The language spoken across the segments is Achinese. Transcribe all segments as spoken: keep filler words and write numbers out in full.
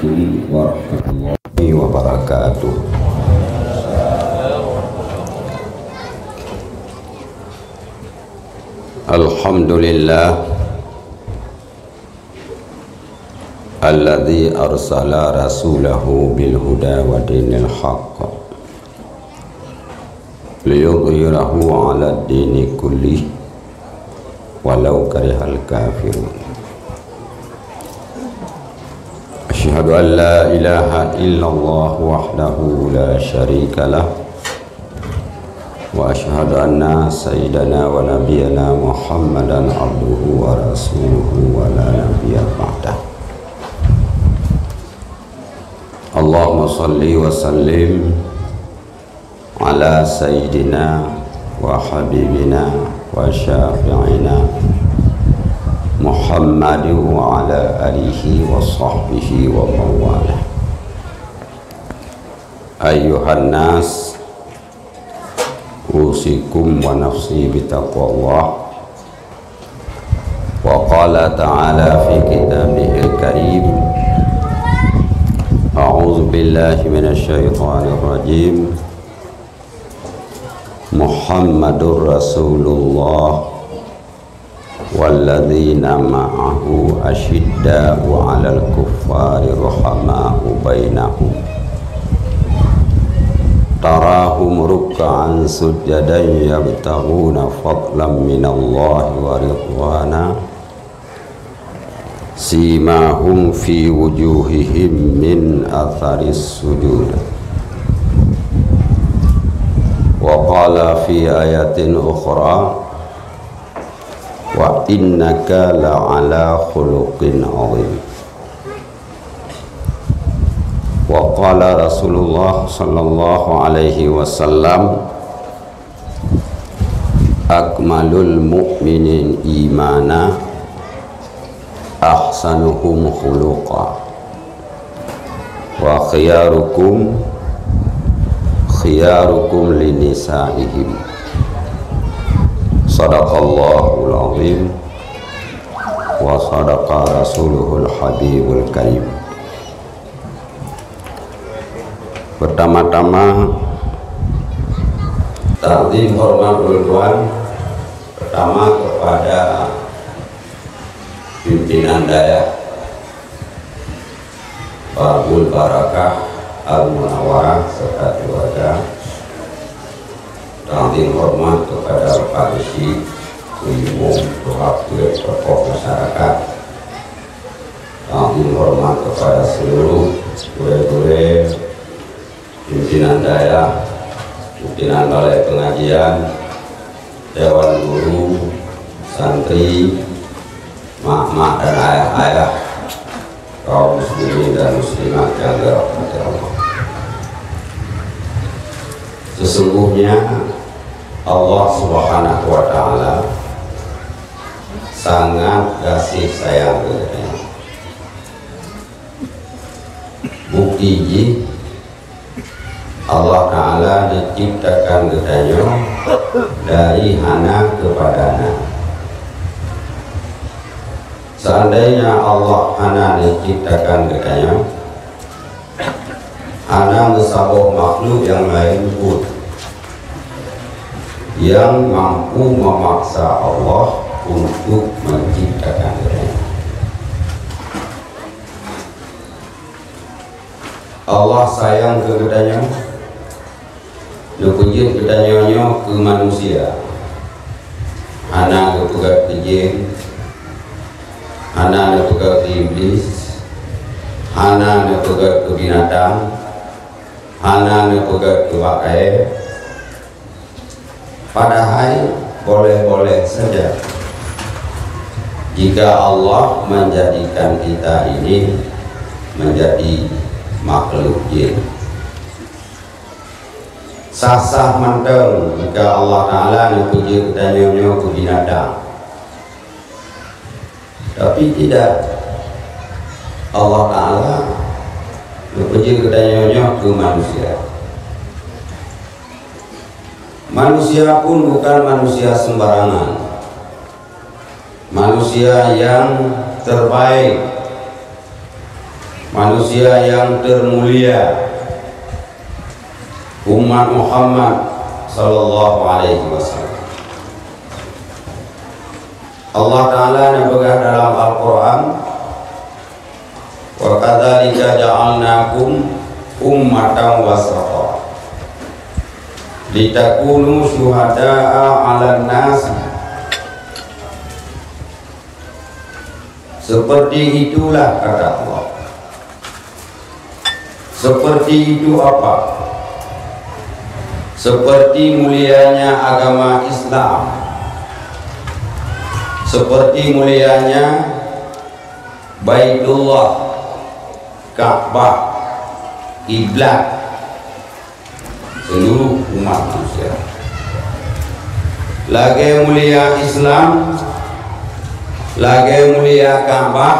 Warahmatullahi wabarakatuh. Alhamdulillah, alladzi arsala rasulahu bil huda wa dinil haqq, liyudhhirahu 'alad dini kullih, walau karihal kafirun. Asyhadu an la ilaha illallah wahdahu la syarika lah, wa asyhadu anna sayyidana wa nabiyyana Muhammadan abduhu wa rasuluhu wa la nabiyya ba'dah. Allahumma shalli wa sallim ala sayyidina wa habibina wa syafi'ina Muhammadin wa ala alihi wa sahbihi wa mawalah. Ayyuhan nas, usikum wa nafsi bitaqwallah. Wa qala ta'ala fi kitabihil karim, a'udzu billahi minasy syaithanir rajim. Muhammadur Rasulullah walladzina ma'ahu asyidda'u 'alal kuffari ruhama'u bainahum. Tarahum ruk'an sujjadan yabtaghuna fadlan minallahi wa ridwana. Simahum fi wujuhihim min atharis sujud. Wa qala fi ayatin ukhra, wa innaka la'ala khuluqin 'azim. Wa qala Rasulullah sallallahu alaihi wasallam, akmalul mu'minin imana, ahsanuhum khuluqa, wa khiyarukum khiyarukum linisaihim. Sadaqallahul azim wa sadaqa rasuluhul habibul karim. Pertama-tama, takzim hormat ulôn tuan, pertama kepada pimpinan dayah Babul Barakah Al Munawwarah serta keluarga. Takzim hormat kepada Pak Geuchik, Imum, Tuha Peuet, tokoh masyarakat. Takzim hormat kepada seluruh gurée-gurée, pimpinan dayah, pimpinan balai pengajian, dewan guru, santri, mak-mak dan ayah-ayah, kaum muslimin dan muslimat yang dirahmati Allah. Sesungguhnya Allah Subhanahu wa Ta'ala sangat gaséh sayang keu geutanyoe. Bukti jih, Allah Ta'ala diciptakan geutanyoe dari hana keupada na. Seandainya Allah hana diciptakan geutanyoe, hana meusaboh makhluk nyang laén pun nyang mampu memaksa Allah untuk menciptakan geutanyoe. Allah sayang keu geutanyoe, neupeujeuet geutanyoe nyoe keu manusia. Hana geupeugét keu jén, hana neupeugét keu iblis, hana neupeugét keu binatang, hana neupeugét keu bak kayée. Padahai boleh-boleh saja jika Allah menjadikan kita ini menjadi makhluk jin. Sah-sah mantong jika Allah Ta'ala neupeujeuet geutanyoe nyoe keu binatang. Tapi tidak, Allah Ta'ala neupeujeuet geutanyoe nyoe keu manusia. Manusia pun bukan manusia sembarangan. Manusia yang terbaik, Manusia yang termulia, umat Muhammad sallallahu alaihi wasallam. Allah Ta'ala neupeugah dalam Al-Quran, "Wa kadzalika ja'alnakum ummatan wasata, litakunu syuhada'a 'alan nas." Seperti itulah kata Allah. Seperti itu apa? Seperti mulianya agama Islam, seperti mulianya Baitullah, Ka'bah, kiblat seluruh umat manusia. Lagée mulia Islam, lagée mulia Ka'bah,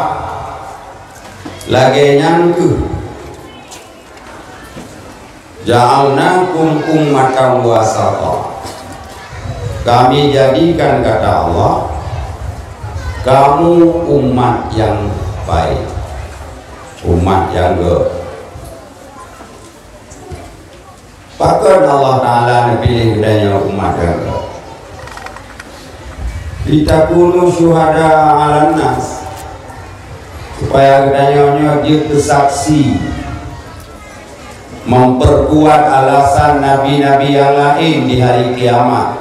lagée nyan keuh, "Ja'alnakum ummatan wasata." Kami jadikan, kata Allah, kamu umat yang baik, umat yang gét. Pakon Allah Ta'ala neupiléh geutanyoe umat geuh? "Litakunu syuhada 'alan nas," supaya geutanyoe nyoe jeuet keu saksi, memperkuat alasan nabi-nabi nyang laén di Hari Kiamat.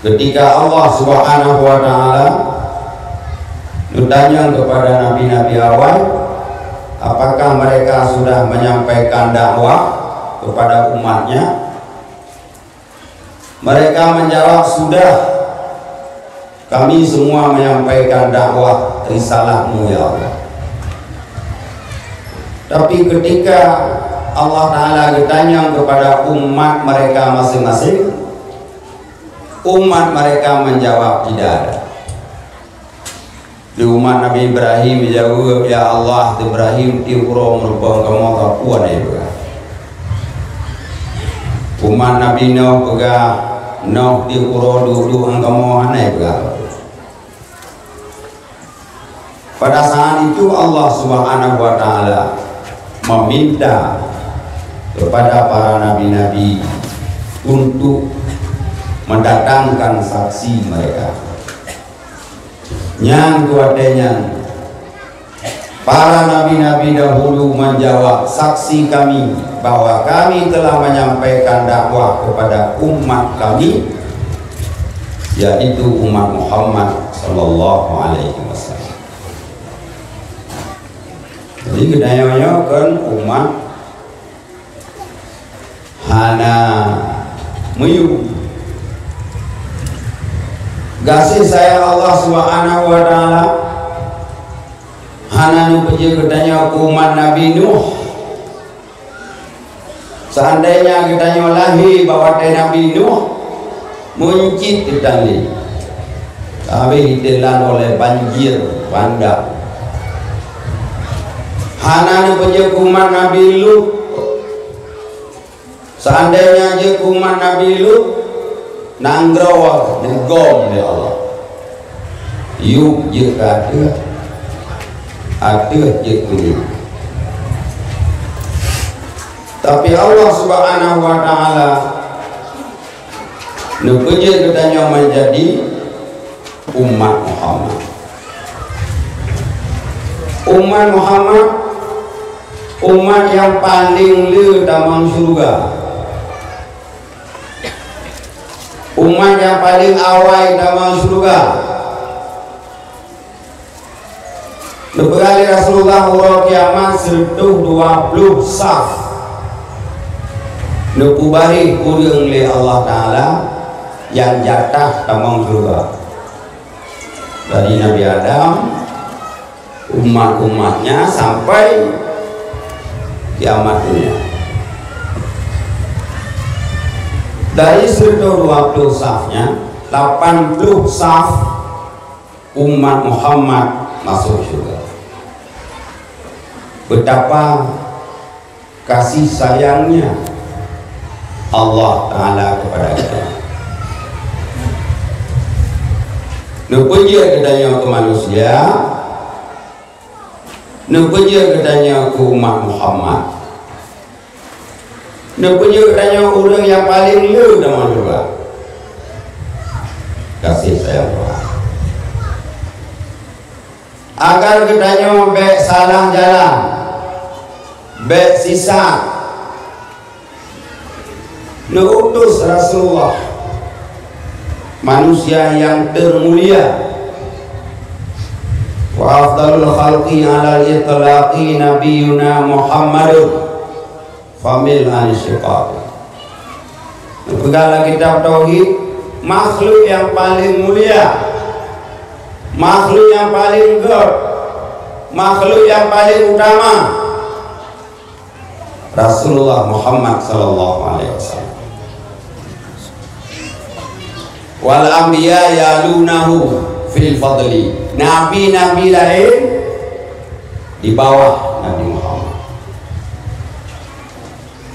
Ketika Allah Subhanahu wa Ta'ala geutanyong kepada nabi-nabi awai, apakah mereka sudah menyampaikan dakwah kepada umatnya? Mereka menjawab, "Sudah, kami semua menyampaikan dakwah risalah-Mu, ya Allah." Tapi ketika Allah Ta'ala geutanyong kepada umat mereka masing-masing, umat mereka menjawab, "Tidak ada." Di umat Nabi Ibrahim jaweueb, "Ya Allah, Ibrahim tiep uroe meurumpok kamoe, ka peue hana ipeugah?" Umat Nabi Nuh peugah, "Nuh tiep uroe duek-duek ngon kamoe, hana ipeugah." Pada saat itu Allah Subhanahu wa Ta'ala meminta kepada para nabi-nabi untuk mendatangkan saksi mereka. Nyang keu watée nyan, para nabi-nabi dahulu menjawab, "Saksi kami bahwa kami telah menyampaikan dakwah kepada umat kami, yaitu umat Muhammad sallallahu alaihi wasallam." Jadi geutanyoe nyoe kon umat hana meuyuem. Gaséh sayang Allah Subhanahu wa Ta'ala hana neupeujeuet geutanyoe keu umat Nabi Nuh. Seandainya geutanyoe lahé bak watée Nabi Nuh, meuncit teutanggé, habéh ditelan oleh banjir bandang. Hana neupeujeuet keu umat Nabi Lut. Seandainya jeuet keu umat Nabi Lut, nanggroe neugom lé Allah. Yup jeuet keu ateueh, ateueh jeuet keu yup. Tapi Allah Subhanahu wa Ta'ala neupeujeuet geutanyoe menjadi umat Muhammad. Umat Muhammad, umat nyang paleng le tamong syeuruga. Umat nyang paleng awai tamong syeuruga. Neupeugah lé Rasulullah, uroe kiamat sireutôh dua ploh saf neupeubaréh ureuëng lé Allah Ta'ala nyang jatah tamong syeuruga. Dari Nabi Adam, umat-umatnya sampai kiamat dunia. Dari sireutôh dua ploh saf nyan, lapan ploh saf umat Muhammad masuk syurga. Betapa kasih sayangnya Allah Ta'ala kepada kita. Neupeujeuet geutanyoe keu manusia, Neupeujeuet geutanyoe keu umat Muhammad. Neupeujeuet geutanyoe ureuëng nyang paleng le dalam doa. Kasih sayang Tuhan. Agar geutanyoe bék salah jalan, bék sisat. Neuutus Rasulullah, manusia nyang termulia. Wa afdalul khalqi alal itlaqi nabiyuna Muhammadun famil an syiqaq. Neupeugah lam kitab Tauhid, makhluk nyang paleng mulia, makhluk nyang paleng gét, makhluk nyang paleng utama, Rasulullah Muhammad sallallahu alaihi wasallam. Wal anbiya yalunahu fil fadli. Nabi-nabi laén di bawah Nabi Muhammad.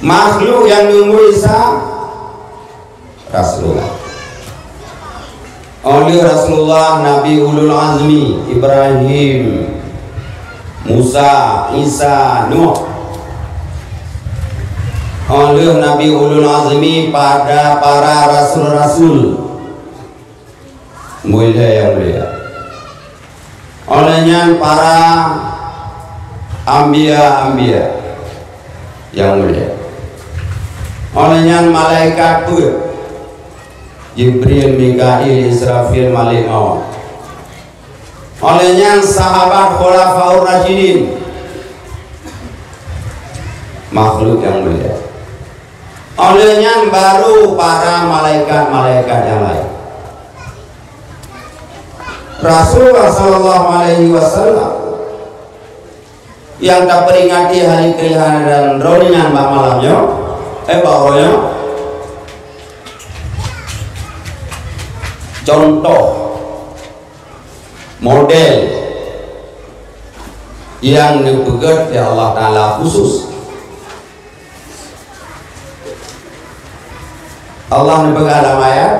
Makhluk nyang nunggu Isa Rasulullah. Óh lheueh Rasulullah, Nabi ulul azmi, Ibrahim, Musa, Isa, Nuh. Óh lheueh Nabi ulul azmi, pada para rasul-rasul. Mulia nyang mulia. Óh lheueh nyan para anbiya-anbiya nyang mulia. Óh lheueh nyan malaikat peuet, Jibril, Mikail, Israfil, Malik Maut. Óh lheueh nyan sahabat Khulafaur Rasyidin, makhluk nyang mulia. Óh lheueh nyan baru para malaikat-malaikat nyang laén. Rasulullah sallallahu alaihi wasallam nyang taperingati hari keulihan dan droeneuh nyan bak malam nyoe, eh, bak uroe nyoe, contoh, model nyang neupeugét lé Allah Taala khusus. Allah neupeugah lam ayat,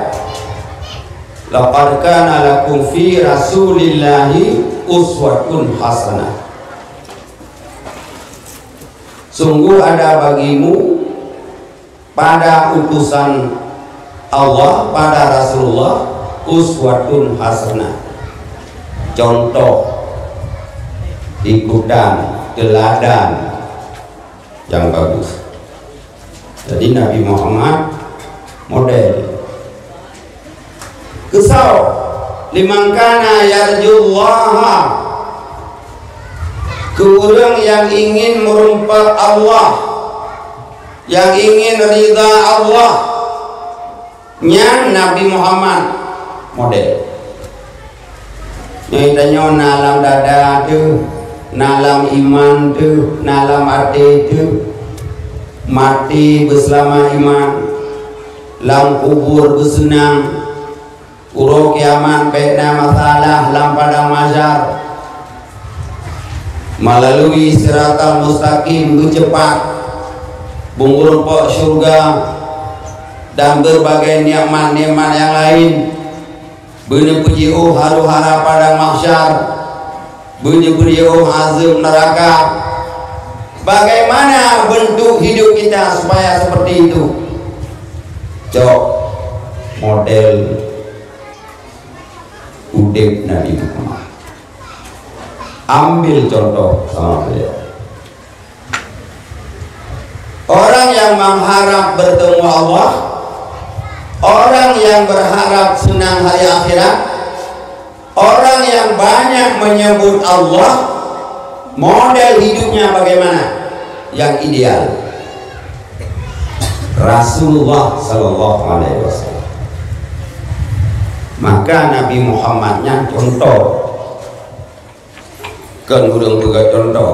"Laqad kana lakum fi Rasulillahi uswatun hasanah." Sungguh ada bagimu pada utusan Allah, pada Rasulullah, uswatun hasanah, contoh ikutan, teladan yang bagus. Jadi Nabi Muhammad model. Keu soe? Liman kana yarjullaha, keu ureuëng nyang ingin meurumpok Allah, nyang ingin ridha Allah, nyan Nabi Muhammad model. Nyoe tanyoe na lam dada teuh, na lam iman teuh, na lam até teuh. Maté beuseulamat iman, lam kubur beuseunang, uroe kiamat bék na masalah lam padang mahsyar. Melalui siratal mustaqim beuceupat, beumeurumpok syurga dan beureubagai nikmat-nikmat nyang laén. Beuneupeujeuôh haru-hara padang mahsyar, beuneupeujeuôh azeueb neuraka. Bagaimana bentuk hidup kita supaya seperti itu? Cok model udeb Nabi Muhammad. Ambil contoh sama beliau. Orang yang mengharap bertemu Allah, orang yang berharap senang hari akhirat, orang yang banyak menyebut Allah, model hidupnya bagaimana? Yang ideal. Rasulullah sallallahu alaihi wasallam. Maka Nabi Muhammad nyan contoh. Kon ureuëng peugah contoh.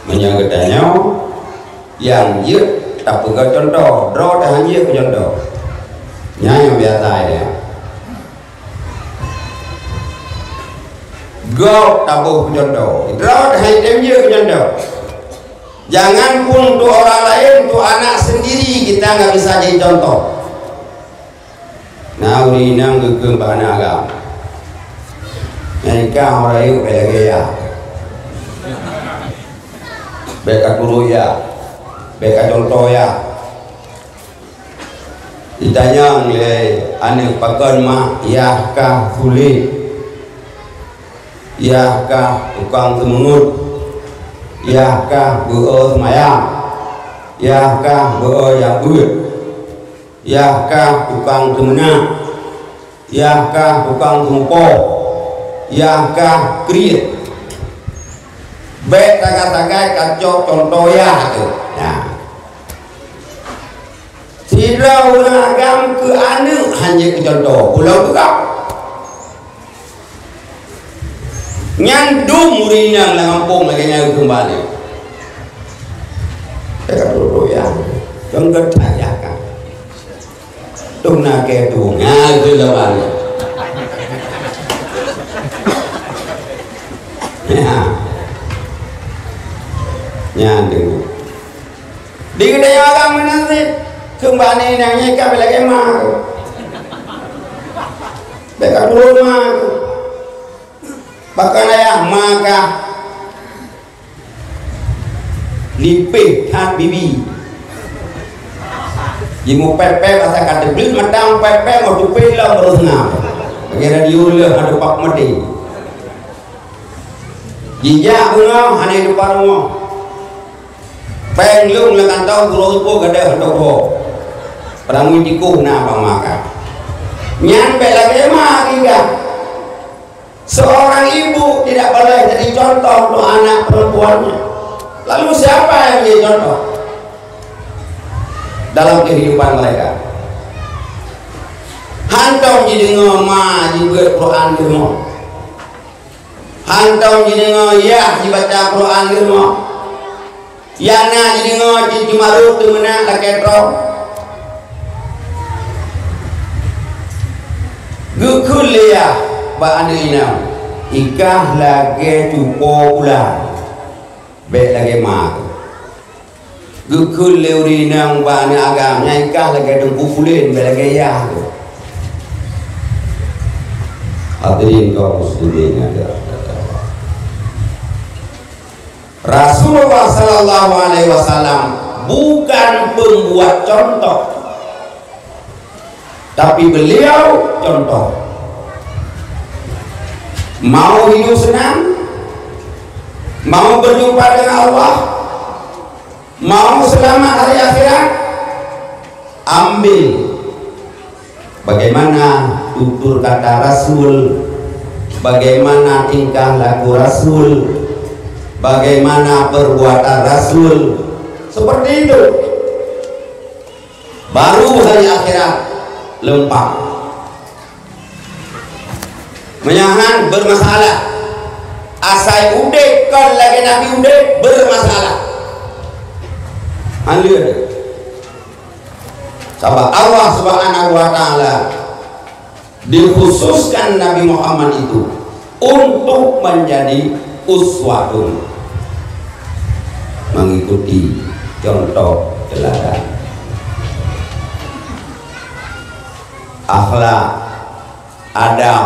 Meunyoe geutanyoe nyang jeuet tapeugah contoh, droe tahan jeuet keu contoh. Nyan nyang biasa nyan. Gob taboh keu contoh, droe tahan tem jeuet keu contoh. Jangan pun untuk orang lain, untuk anak sendiri kita nggak bisa jadi contoh. Na ureuëng inong geukheun bak aneuk agam, "Nyan ka ureuëng rayeuk bèk lagèe nyan." Bék ka turot yah, bék ka cuntoh yah. Jitanyong lé aneuk pakon mak, yah kah sulet, yah kah tukang seumeungeut, yah kah beu-o seumayang, yah kah beu-o jak beuet, yah kah tukang teumeunak, yah kah tukang teumeupoh, yah kah kriet. Bék sagai-sagai kacok cuntoh yah teuh. Nah. Sidroe ureuëng agam keu aneuk hana keu cuntoh, pulang peugah. Nyan dum ureuëng inong lam gampông lagée nyan keumbali. Teuka turot yah, dong geutanyakan. Dong na keu tu, nyan keumbali. Ya. Nyan deungoe. Di geutanyoe agam meunan cit, keumbali nyan nyan ka lagée ma. Bék ka turot ma. Pakon ayah ma kah lipéh that bibi. Jimupéh-péh asai ka teugleuet mata, mupéh-péh ngon tupéh lom baru seungab. Lagée radio leuh adu pak meudeh. Jijak beungoh hana di depan rumoh. Péng lôn lam kantong, gurong seupôt gadôh hantom ho. Peurangui tikoh na bak ma kah. Nyan bék lagée ma kah. Seorang ibu tidak boleh jadi contoh untuk anak perempuannya. Lalu siapa yang menjadi contoh dalam kehidupan mereka? Hantom jideungoe ma jibeuet Quran di rumoh. Hantom jideungoe yah jibaca Quran di rumoh. Nyang na jideungoe cit cuma rot teumeunak lakée droe. Geukheun lé yah bak aneuk inong, ikah lagée cupo ulang, bék lagée ma. Geukheun lé ureuëng inong bak aneuk agam, nyan ikah lagée teungku pulen, bék lagée yah. Hadirin kaum muslimin yang dirahmati Allah. Rasulullah sallallahu alaihi wasallam bukan pembuat contoh, tapi beliau contoh. Mau hidup senang, mau berjumpa dengan Allah, mau selamat hari akhirat, ambil bagaimana tutur kata Rasul, bagaimana tingkah laku Rasul, bagaimana perbuatan Rasul. Seperti itu. Baru hari akhirat leumpah. Meunyoe han bermasalah. Asai udeb kon lagée Nabi udeb, bermasalah. Hana lé. Sabab Allah Subhanahu wa Ta'ala dikhususkan Nabi Muhammad itu untuk menjadi uswatun, mengikuti contoh teladan. Akhlak, adab,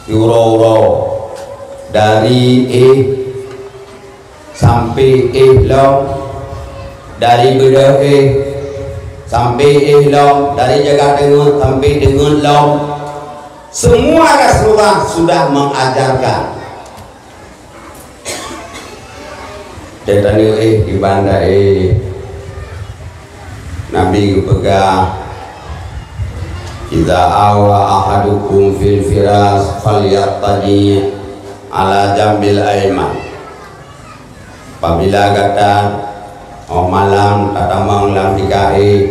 uroe-uroe dari éh sampai éh lom, dari beudôh éh sampai éh lom, dari jaga teungeut sampai teungeut lom, semua Rasulullah sudah mengajarkan. Teutanyoe éh di banda éh, Nabi geupeugah, "Idza awa ahadukum fil firas falyattaji ala jambil aiman." Apabila gata óh malam tatamong lam tika éh,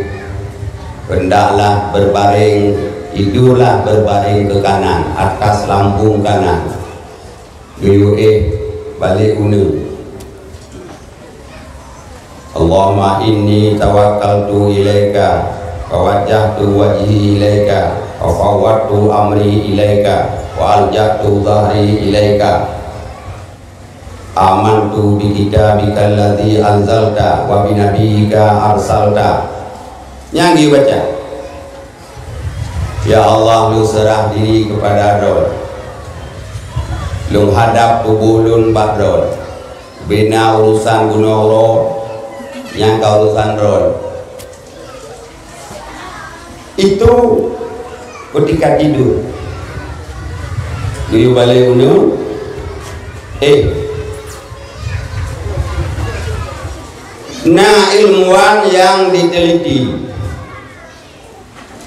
hendaklah berbaring, tidurlah berbaring ke kanan, atas lambung kanan. Geuyue éh balek uneuen. Allahumma inni tawakkaltu ilaika, wa wajjahtu wajhi ilaika, wa fawwadtu amri ilaika, wa alja'tu dhahri ilaika. Amantu bi kitabika alladzi anzalta wa bi nabiyyika arsalta. Nyang geubaca. Ya Allah, lôn seurah diri keupada Droe. Lôn hadab tuboh lôn bak Droe. Bina urusan bunoe uroe nyang ka urusan droe. Itu ketika tidur. Geuyue balek uneuen, eh, na ilmuwan nyang diteliti.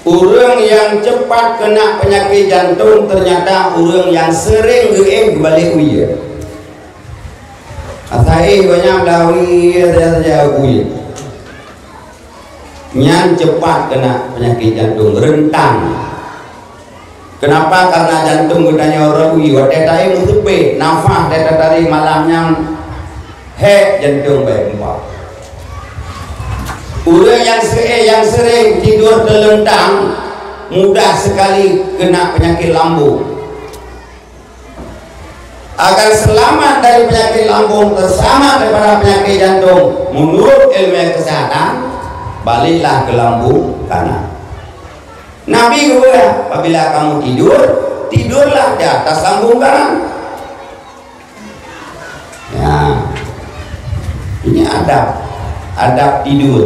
Ureuëng nyang cepat keunak peunyakét jantông teunyata ureuëng nyang seuréng geuéh geubalek uye. Asa éh banyak blah uye saja-saja uye. Nyan cepat keunak peunyakét jantông, reuntan. Keunapa? Karena jantông geutanyoe rawi, watée taéh meuteupée, nafah teutarek malam nyan, hék jantông bèk meupat. Ureuëng nyang seuéh nyang seuréng tidur teuleuntang, mudah sekali keunak peunyakét lambông. Agar selamat dari penyakit lambung, terselamat daripada penyakit jantung, menurut ilmu kesehatan, baliklah ke lambung kanan. Nabi geupeugah, apabila kamu tidur, tidurlah di atas lambung kanan. Ya. Ini adab, adab tidur.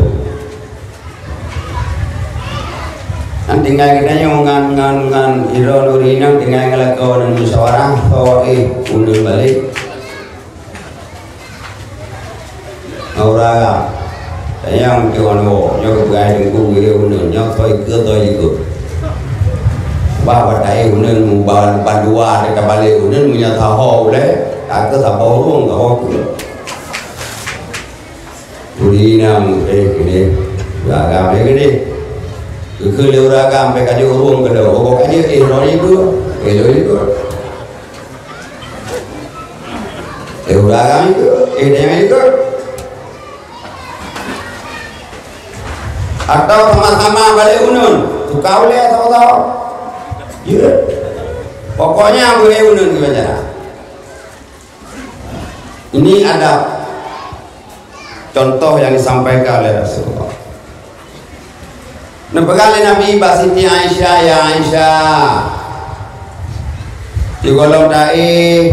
Nyan tinggai geutanyoe ngon, ngon, ngon Iro Nuri nyan tinggai ngeulakée ngon musyawarah, soe éh uneuen balek. Ngon ureuëng agam. Tanyong keu nyoe, nyoe keupeugah teungku geuh uneuen, nyoe soe ikeu, soe ikeu. Bah, bah taéh uneuen, muban, ban dua, tabalek uneuen, meunyoe saho ulée, takeu saboh ureuëng, saho keu. Ureuëng inong, eh, keudeh, ureuëng agam, eh, keudeh. Geukheun lé ureuëng agam, bèk kajeuet ureuëng keudroe. Oh, kajeuet, eh, droe nyan ikot. Eh, droe nyan ikot. Eh, ureuëng agam ikot. Eh, droe nyan ikot. Atau sama-sama balek uneuen, tukang ulée atau-atau. Ya. Pokoknya, balek uneuen geubaca. Ini adab contoh yang disampaikan oleh Rasulullah. Neupeugah lé Nabi bak Siti Aisyah, "Ya Aisyah, sigohlom taéh,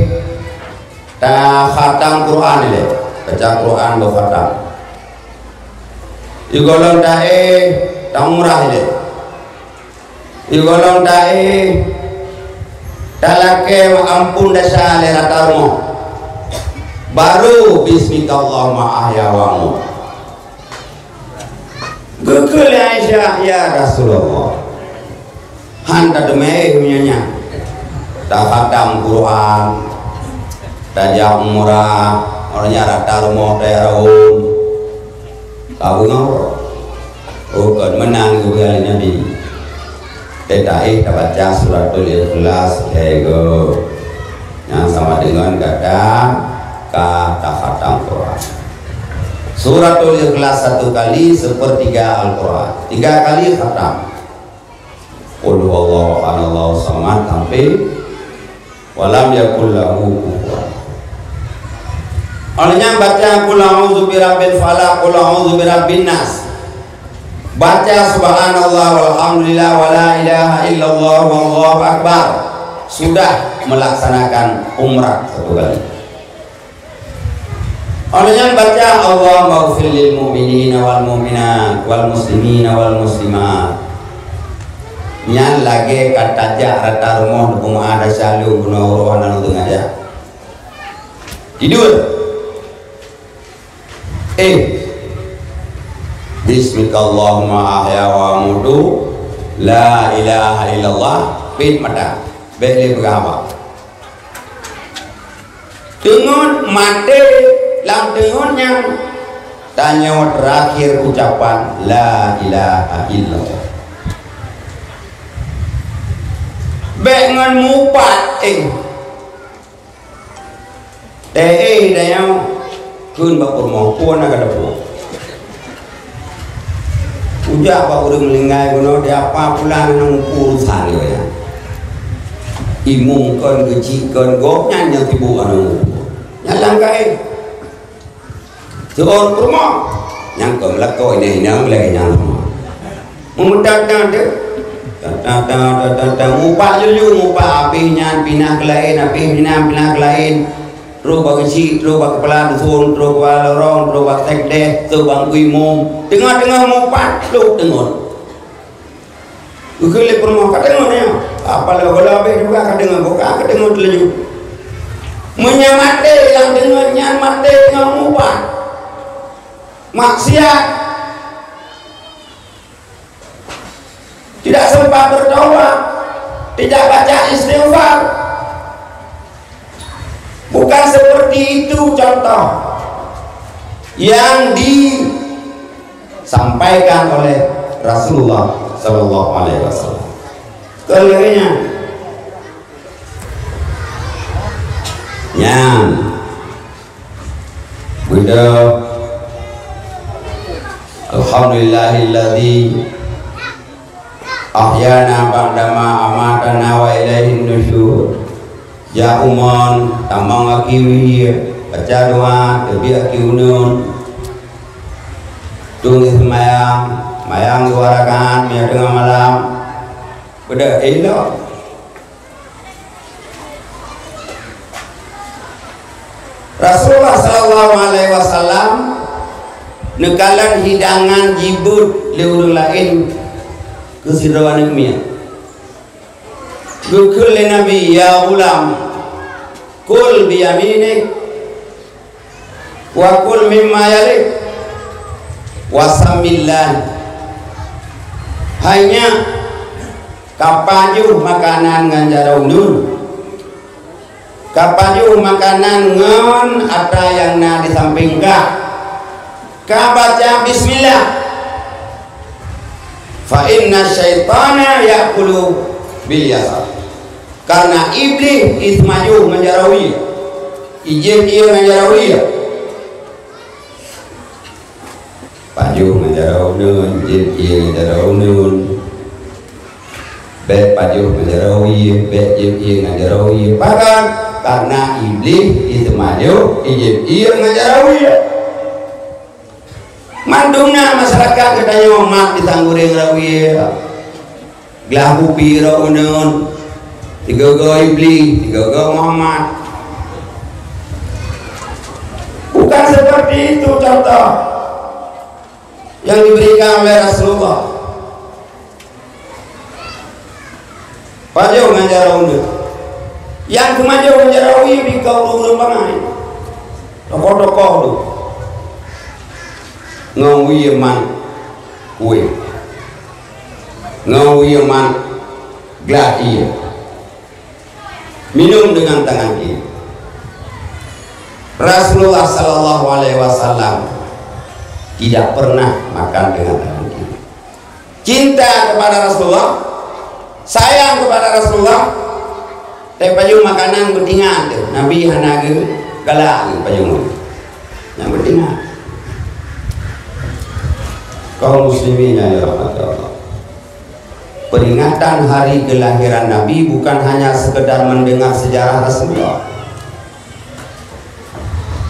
takhatam Quran ilée, baca Quran beukhatam. Sigohlom taéh, taumrah ilée." Sigohlom taéh, talakée meuamphon desya lé rata rumoh. Baru bismikallahumma ahya wa amut. Geukheun lé Aisyah, "Ya Rasulullah, han tateumé éh meunyoe nyan. Takhatam Quran, tajak umrah, uroe nyan rata rumoh tajak raun." Ka beungoh. Oh, kon meunan geupeugah lé Nabi. Teuka éh tabaca Suratul Ikhlas lhée goe. Nyang sama deungon gata ka takhatam Quran. Suratul Ikhlas satu kali sepertiga Al-Quran. Tiga kali khatam. Qul huwallahu ahad, Allahu samad, sampai walam yakul lahu kufuwan. Awak nyan baca qul a'udzu birabbil falaq, qul a'udzu birabbin nas. Baca subhanallah walhamdulillah wala ilaha illallah wallahu akbar. Sudah melaksanakan umrah satu kali. Awak nyan baca, "Allahummaghfir lil mu'minina wal mu'minat wal muslimina wal muslimat." Nyan lagée ka tajak rata rumoh, neupeumaáh desya lôn, bunoe uroe hana lôn teungoh jak. Tidur. Eh. Bismikallahumma ahya wa amutu. La ilaha illallah. Pét mata. Bék lé peugah haba. Teungeut maté, lam teungeut nyan tanyoe terakhir ucapan la ilaha illallah. Bék ngon mupat, eh. Teuh, eh, tanyoe kheun bak peurumoh, peue na ka teupeue. Ujak bak ureuëng meuninggai bunoe, di apa pulan nyang mupu urusan nyoe nyan. Imum kon, geuchik kon, gobnyan nyang sibuk aneuëk mupu. Nyan lam kayée. Seuôn peurumoh. Nyang kon meulakoe inong-inong lagée nyan rumoh. Meumeutat-tat deuh. Tat-tat, tat-tat, tat-tat. Mupat laju, mupat abéh nyan pinah keu laén, abéh nyan pinah keu laén. Trok bak geuchik, trok bak keupala dusun, trok bak lorong, trok bak sekdes, trok bak imum. Teungoh-teungoh mupat, trok deungon. Geukheun lé peurumoh, "Ka deungon nyoe." Apa lé gola habéh juga ka deungon, buka ka deungon teulaju. Meunyoe maté nyang deungon nyan maté ngon mupat. Maksiat. Tidak sempat bertaubat, tidak baca istighfar. Bukan seperti itu contoh yang disampaikan oleh Rasulullah sallallahu alaihi wasallam. Keuleuhnya, nyan, beudôh, "Alhamdulillahilladzi ahyana ba'dama amatana wa ilaihin nusyur." Jak umon, tamong aki wie, baca doa, teubiet aki uneun. Tueng seumayang, mayang dua rakaat meunyoe teungoh malam. Beudôh, ilok. Rasulullah sallallahu alaihi wasallam neukalon hidangan jibeuet lé ureuëng laén keu sidroe aneuëk miet. Geukheun lé Nabi, "Ya ghulam, kul bi yaminik, wa kul mimma yalik, wa samillah." Hai nyak, ka pajoh makanan ngon jaroe uneun. Ka pajoh makanan ngon atra nyang na di sampéng kah. Ka baca bismillah. Fa inna syaitana ya'kulu bil yasar. Karena Iblih iseumajoh ngon jaroe wie. Ijép ie ngon jaroe wie. Pajoh ngon jaroe uneun, jép ie ngon jaroe uneun. Bék pajoh ngon jaroe wie, bék jép ie ngon jaroe wie. Pakon? Karena Iblih iseumajoh ijép ie ngon jaroe wie. Mandum na masyarakat geutanyoe mat di Tanggureng Rawie. Glah kupi roh uneun, tiga-tiga Iblih, tiga-tiga Muhammad. Bukan seperti itu contoh yang diberikan oleh Rasulullah. Pajoh ngon jaroe uneun. Nyang teumajoh ngon jaroe wie bika ureuëng-ureuëng bangai. Tokoh-tokoh tu. Ngon wie mat kueh. Ngon wie mat glah ie. Minum dengan tangan kiri. Rasulullah sallallahu alaihi wasallam tidak pernah makan dengan tangan kiri. Cinta kepada Rasulullah, sayang kepada Rasulullah, tapi pajoh makanan beutingat tu. Nabi hana geugalak geupajoh. Nyang beutingat. Kaum muslimin yang dirahmati Allah. Peringatan hari kelahiran Nabi bukan hanya sekedar mendengar sejarah Rasulullah.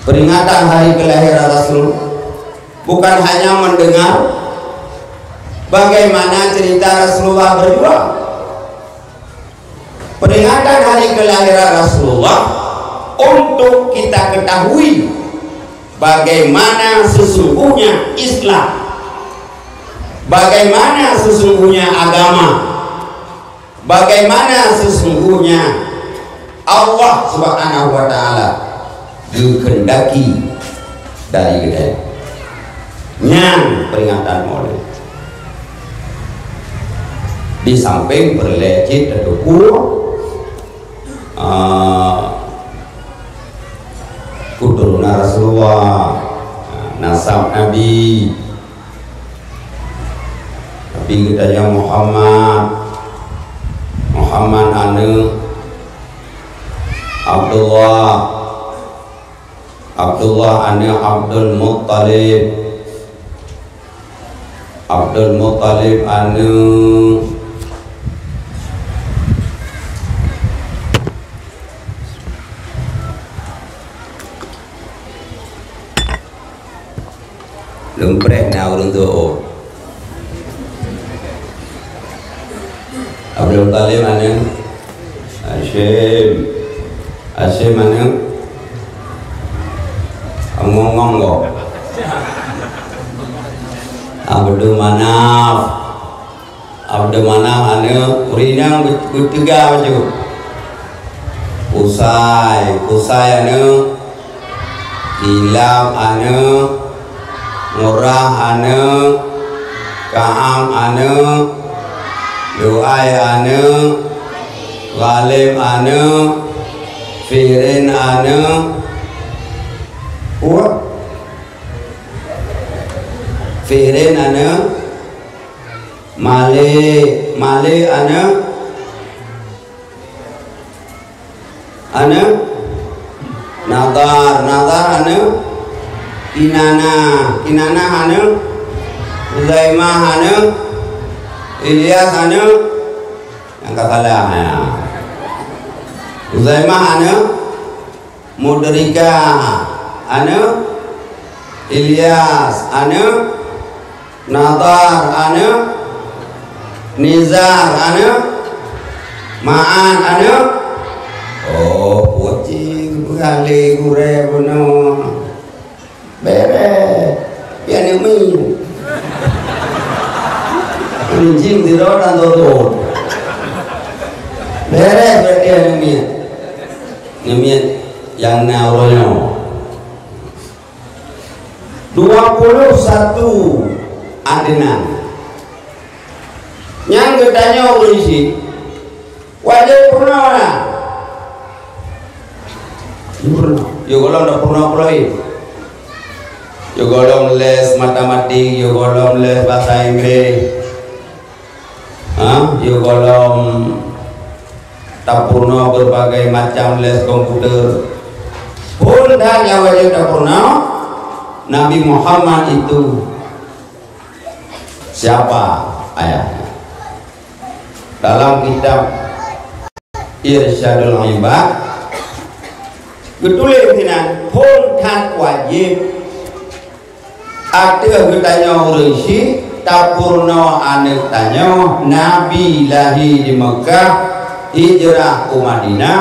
Peringatan hari kelahiran Rasul bukan hanya mendengar bagaimana cerita Rasulullah berjuang. Peringatan hari kelahiran Rasulullah untuk kita ketahui bagaimana sesungguhnya Islam, bagaimana sesungguhnya agama, bagaimana sesungguhnya Allah Subhanahu wa Ta'ala geukheundaki dari geutanyoe. Nyan peringatan Maulid. Di samping peureulée cit tateupeue, ah, keuturonan Rasulullah, nasab Nabi, Nabi geutanyoe Muhammad, Muhammad aneuëk Abdullah, Abdullah aneuëk Abdul Muttalib, Abdul Muttalib aneuëk Lôn preh na ureuëng tuha. Abdul Muttalib aneuëk Hasyim. Hasyim aneuëk Ngom gob. Abdul Manaf. Abdul Manaf aneuk, ureueng inong beut-, beuteuga bacut. Kusai, Kusai aneuk, Kilab aneuk, Murah aneuk, Kaam aneuk, Luai aneuk, Ghalib aneuk, Fihrin aneuk, Kuat. Fihrin aneuk, Malik, Malik aneuk, aneuk, Nadhar, Nadhar aneuk, Kinanah, Kinanah aneuk, Uzaimah aneuk, Ilyas aneuk, nyang ka salah, ya. Uzaimah aneuk, Mudrika aneuk, Ilyas aneuk, Nadhar aneuk, Nizar aneuk, Ma'an aneuk. Oh, kucing, peugah lé gurée bunoe. Bereh. Pian mi. Kucing sidroe dan toto. Bereh berarti aneuk miet. Aneuk miet nyang na uroe nyoe. Dua puluh satu adenan. Nyang geutanyoe ureueng syiek, wajéb peurunoe na? Peurunoe. Yôh gohlom dak peurunoe peue laén. Yôh gohlom les matematik, yôh gohlom les bahasa Inggris. Ha, yôh gohlom tapeurunoe berbagai macam les komputer. Phôn that nyang wajéb tapeurunoe, Nabi Muhammad itu siapa ayahnya. Dalam kitab Irsyadul Ibad geutuléh sinan, phôn that wajéb ateueh geutanyoe ureueng syiek tapeurunoe aneuk tanyoe, Nabi lahé di Meukah, hijrah u Madinah,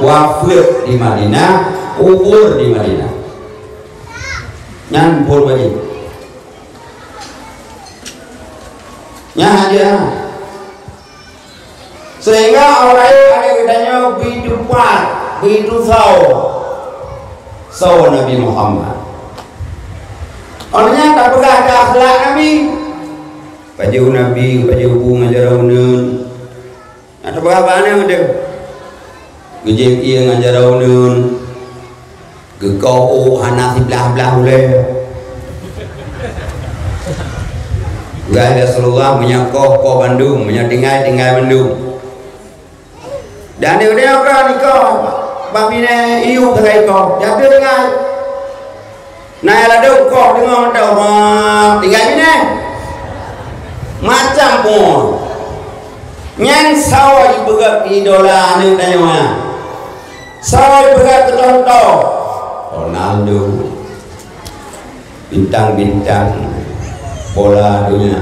wafeuet di Madinah, kubur di Madinah. Nyan phôn wajéb. Nyan hadiah. Sehingga awai aneuk geutanyoe beuteupat, beuteusoe soe Nabi Muhammad. Awaknyan tapeugah keu akhlak Nabi. Pajoh Nabi, pajoh bu ngon jaroe uneuen. Nyang tapeugah bak aneuk teuh. Geujieb ié ngon jaroe uneuen. Geukoh ôk hana siblah-blah ulée. Geuhai Rasulullah, meunyoe koh, koh bandum, meunyoe tinggai, tinggai bandum. Dan di udah apa nikoh, bak binéh iyup sagai koh, jadi tinggai. Na nyang ladôm koh deungoe mantong, tinggai binéh. Macam pun. Nyan sawa jipeugah idola aneuk tanyoe nyan. Sawa jipeugah keu contoh, Ronaldo, bintang-bintang bola dunia.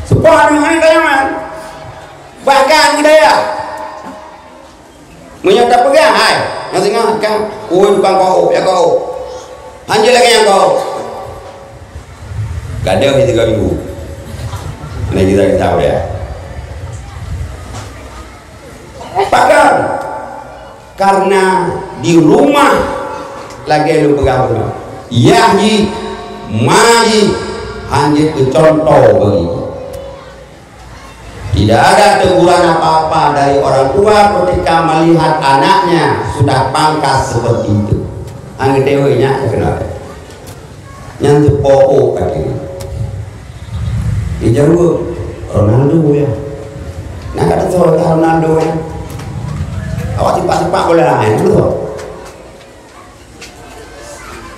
Seupôt aneuk-aneuk tanyoe nyan, bahkan budaya. Meunyoe tapeugah, hai, nyang singoh ka, ui, tukang koh ôk, ya koh ôk. Hanjeuet lagée nyang koh ôk. Gadôh di tiga minggu. Nah, kita, kita boleh. Pakon? Karena di rumah lagée lôn peugah bunoe. Yah jih, ma jih, hanjeuet keu contoh bagi jih. Tidak ada teguran apa-apa dari orang tua ketika melihat anaknya sudah pangkas seperti itu. Anggeutewe nyak keunoe. Nyan teupoh ôk kaki. Dijaweueb, "Ronaldo ya." Nah, kata soe Ronaldo ya. Awak tipak-tipak bola lain, betul?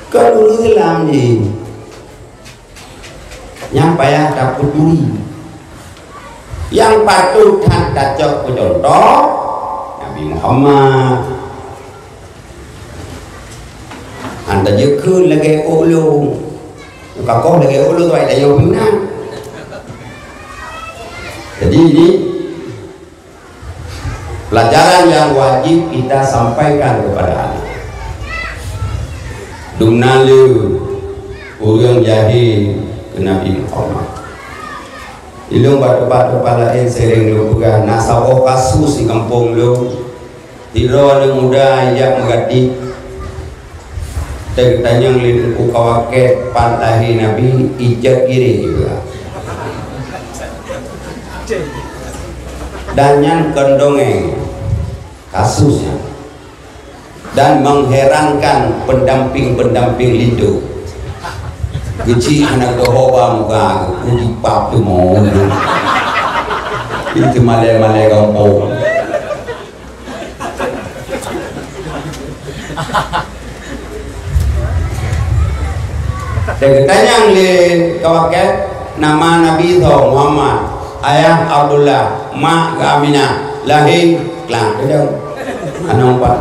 Keu ureueng Islam jih, nyang payah tapeuturi. Nyang patôt that tacok keu contoh, Nabi Muhammad. Han tajeuet kheun lagée ôk lôn. Ka koh lagée ôk lôn, tuai tanyoe meunan. Jadi, ini Pelajaran yang wajib kita sampaikan kepada anak. Dumna le ureuëng jahé keu Nabi Muhammad. Ilong bak teumpat-teumpat laén sering lôn peugah, na saboh kasus di kampung lôn. Sidroe aneuk muda ijak meugatik. Teutanyong lé Teungku Kawakét pat lahé Nabi, ijak giré jipeugah. Dan nyan kon dongeng, kasus nyan. Dan mengherankan pendamping-pendamping linto. Keuchik hana geuhoba muka, uji pap tu mau. Itu malai-malai gampông. Teutanyong lé Kawakét, nama Nabi tho Muhammad, ayah Abdullah, mak geuh Aminah, lahé klang keudong. Aneuk pat.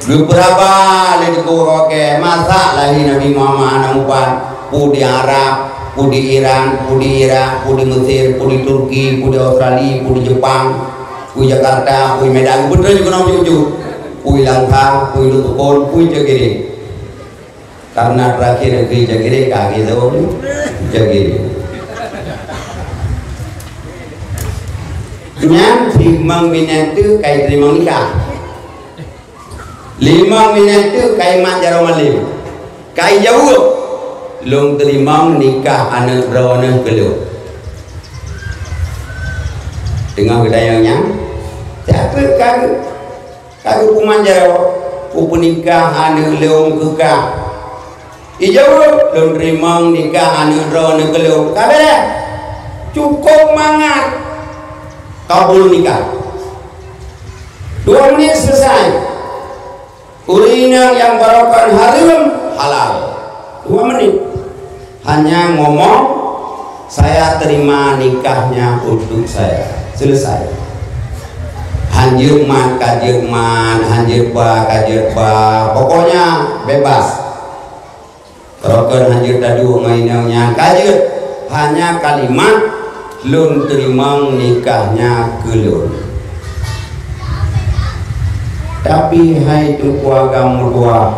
Geupeuraba lé Teungku Kawakét, masak lahé Nabi Muhammad aneuk pat, peue di Arab, peue di Iran, peue di Irak, peue di Mesir, peue di Turki, peue di Australia, peue di Jepang, peue Jakarta, peue Medan, beutôi jih keunoe jujur. Peue Langsa, peue Lhoksukon, peue Cot Giré. Karena terakhir negeri Cot Giré ka gitu, Cot Giré. Nyan limong minèt tu kai teurimong nikah. Limong minèt tu kai mat jaroe malém. Kai jaweueb, lôn teurimong nikah aneuk droeneuh keu lôn. Teungoh geutanyong nyan, siapa ka Ka geupeugah jaroe, "Kupeunikah aneuk lôn keu kah." Ijaweueb, "Lôn teurimong nikah aneuk droeneuh keu lôn." Ka bèk. Cukôp mangat. Kabul nikah. Dua menit selesai. Ureueng inong nyang baroekon hareuem, halal. Dua menit. Hanya ngomong, "Saya terima nikahnya untuk saya." Selesai. Hanjeuet mat, ka jeuet mat, hanjeuet ba, ka jeuet ba. Pokoknya bebas. Rokon hanjeuet taduek ngon inong nyan ka jeuet. Hanya kalimat, "Lôn teurimong nikahnya keu lôn." Tapi hai Teungku Agam meutuah,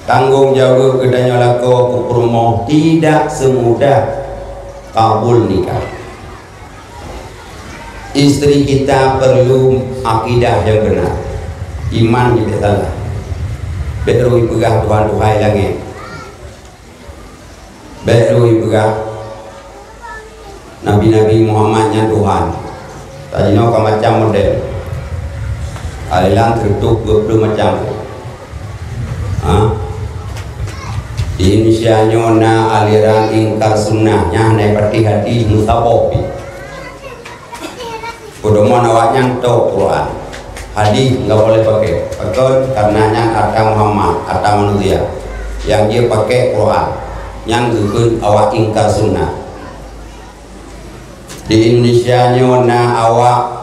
tanggong jaweueb geutanyoe lakoe keu peurumoh tidak semudah kabul nikah. Istri kita perlu akidah yang benar, iman nyang bèk salah. Bèk rhoi peugah Tuhan Tuhan langèt. Bèk rhoi peugah Nabi-Nabi Muhammad nyan Tuhan. Tajinoe ka macam model. Aliran seratus dua puluh macam. Ha? Di Indonesia nyoe na aliran ingkar sunnah, nyan hana patéh hadis, musaboh pih. Peudoman awaknyan tok Quran. Hadis enggak boleh pakai. Pakon? Karena nyan ata Muhammad, ata manusia. Nyang jeuet pakai Quran. Nyan geukheun awak ingkar sunnah. Di Indonesia nyoe na awak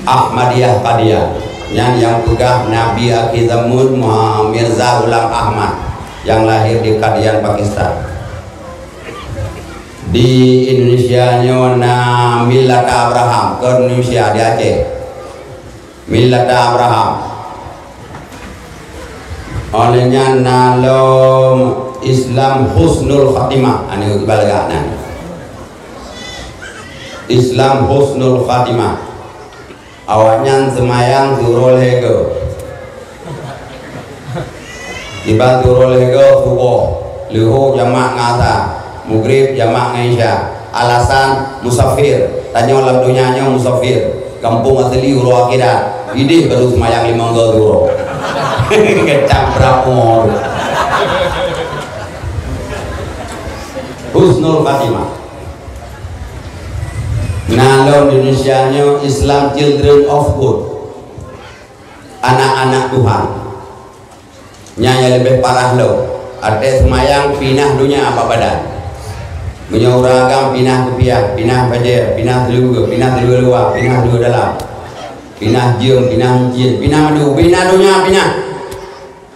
Ahmadiyah Qadian. Nyan nyang peugah Nabi akhé zamon Muha-, Mirza Ghulam Ahmad nyang lahé di Qadian, Pakistan. Di Indonesia nyoe na Millata Abraham, kon Indonesia, di Aceh. Millata Abraham. Óh lheueh nyan na lom Islam Husnul Khatimah, aneuk ibalagak nan. Islam Husnul Khatimah. Awaknyan seumayang siuroe lhèe goe. Kiban siuroe lhèe goe suboh, leuhô jamak ngon asa, mugreb jamak ngon isya. Alasan musafir, tanyoe lam donya nyoe musafir. Gampông asli uroe akhirat. Idéh baru seumayang limong goe siuroe. Keucam beurapor. Husnul Khatimah. Na lom Indonesia nyoe Islam Children of God. Anak-anak Tuhan. Nyan nyang leubeh parah lom. Watèe seumayang pinah donya bak badan. Meunyoe ureueng agam pinah kupiah, pinah bajèe, pinah teuleuweue, pinah teuleuweue luwa, pinah teuleuweue dalam, pinah jeuem, pinah madu, pinah donya, pinah.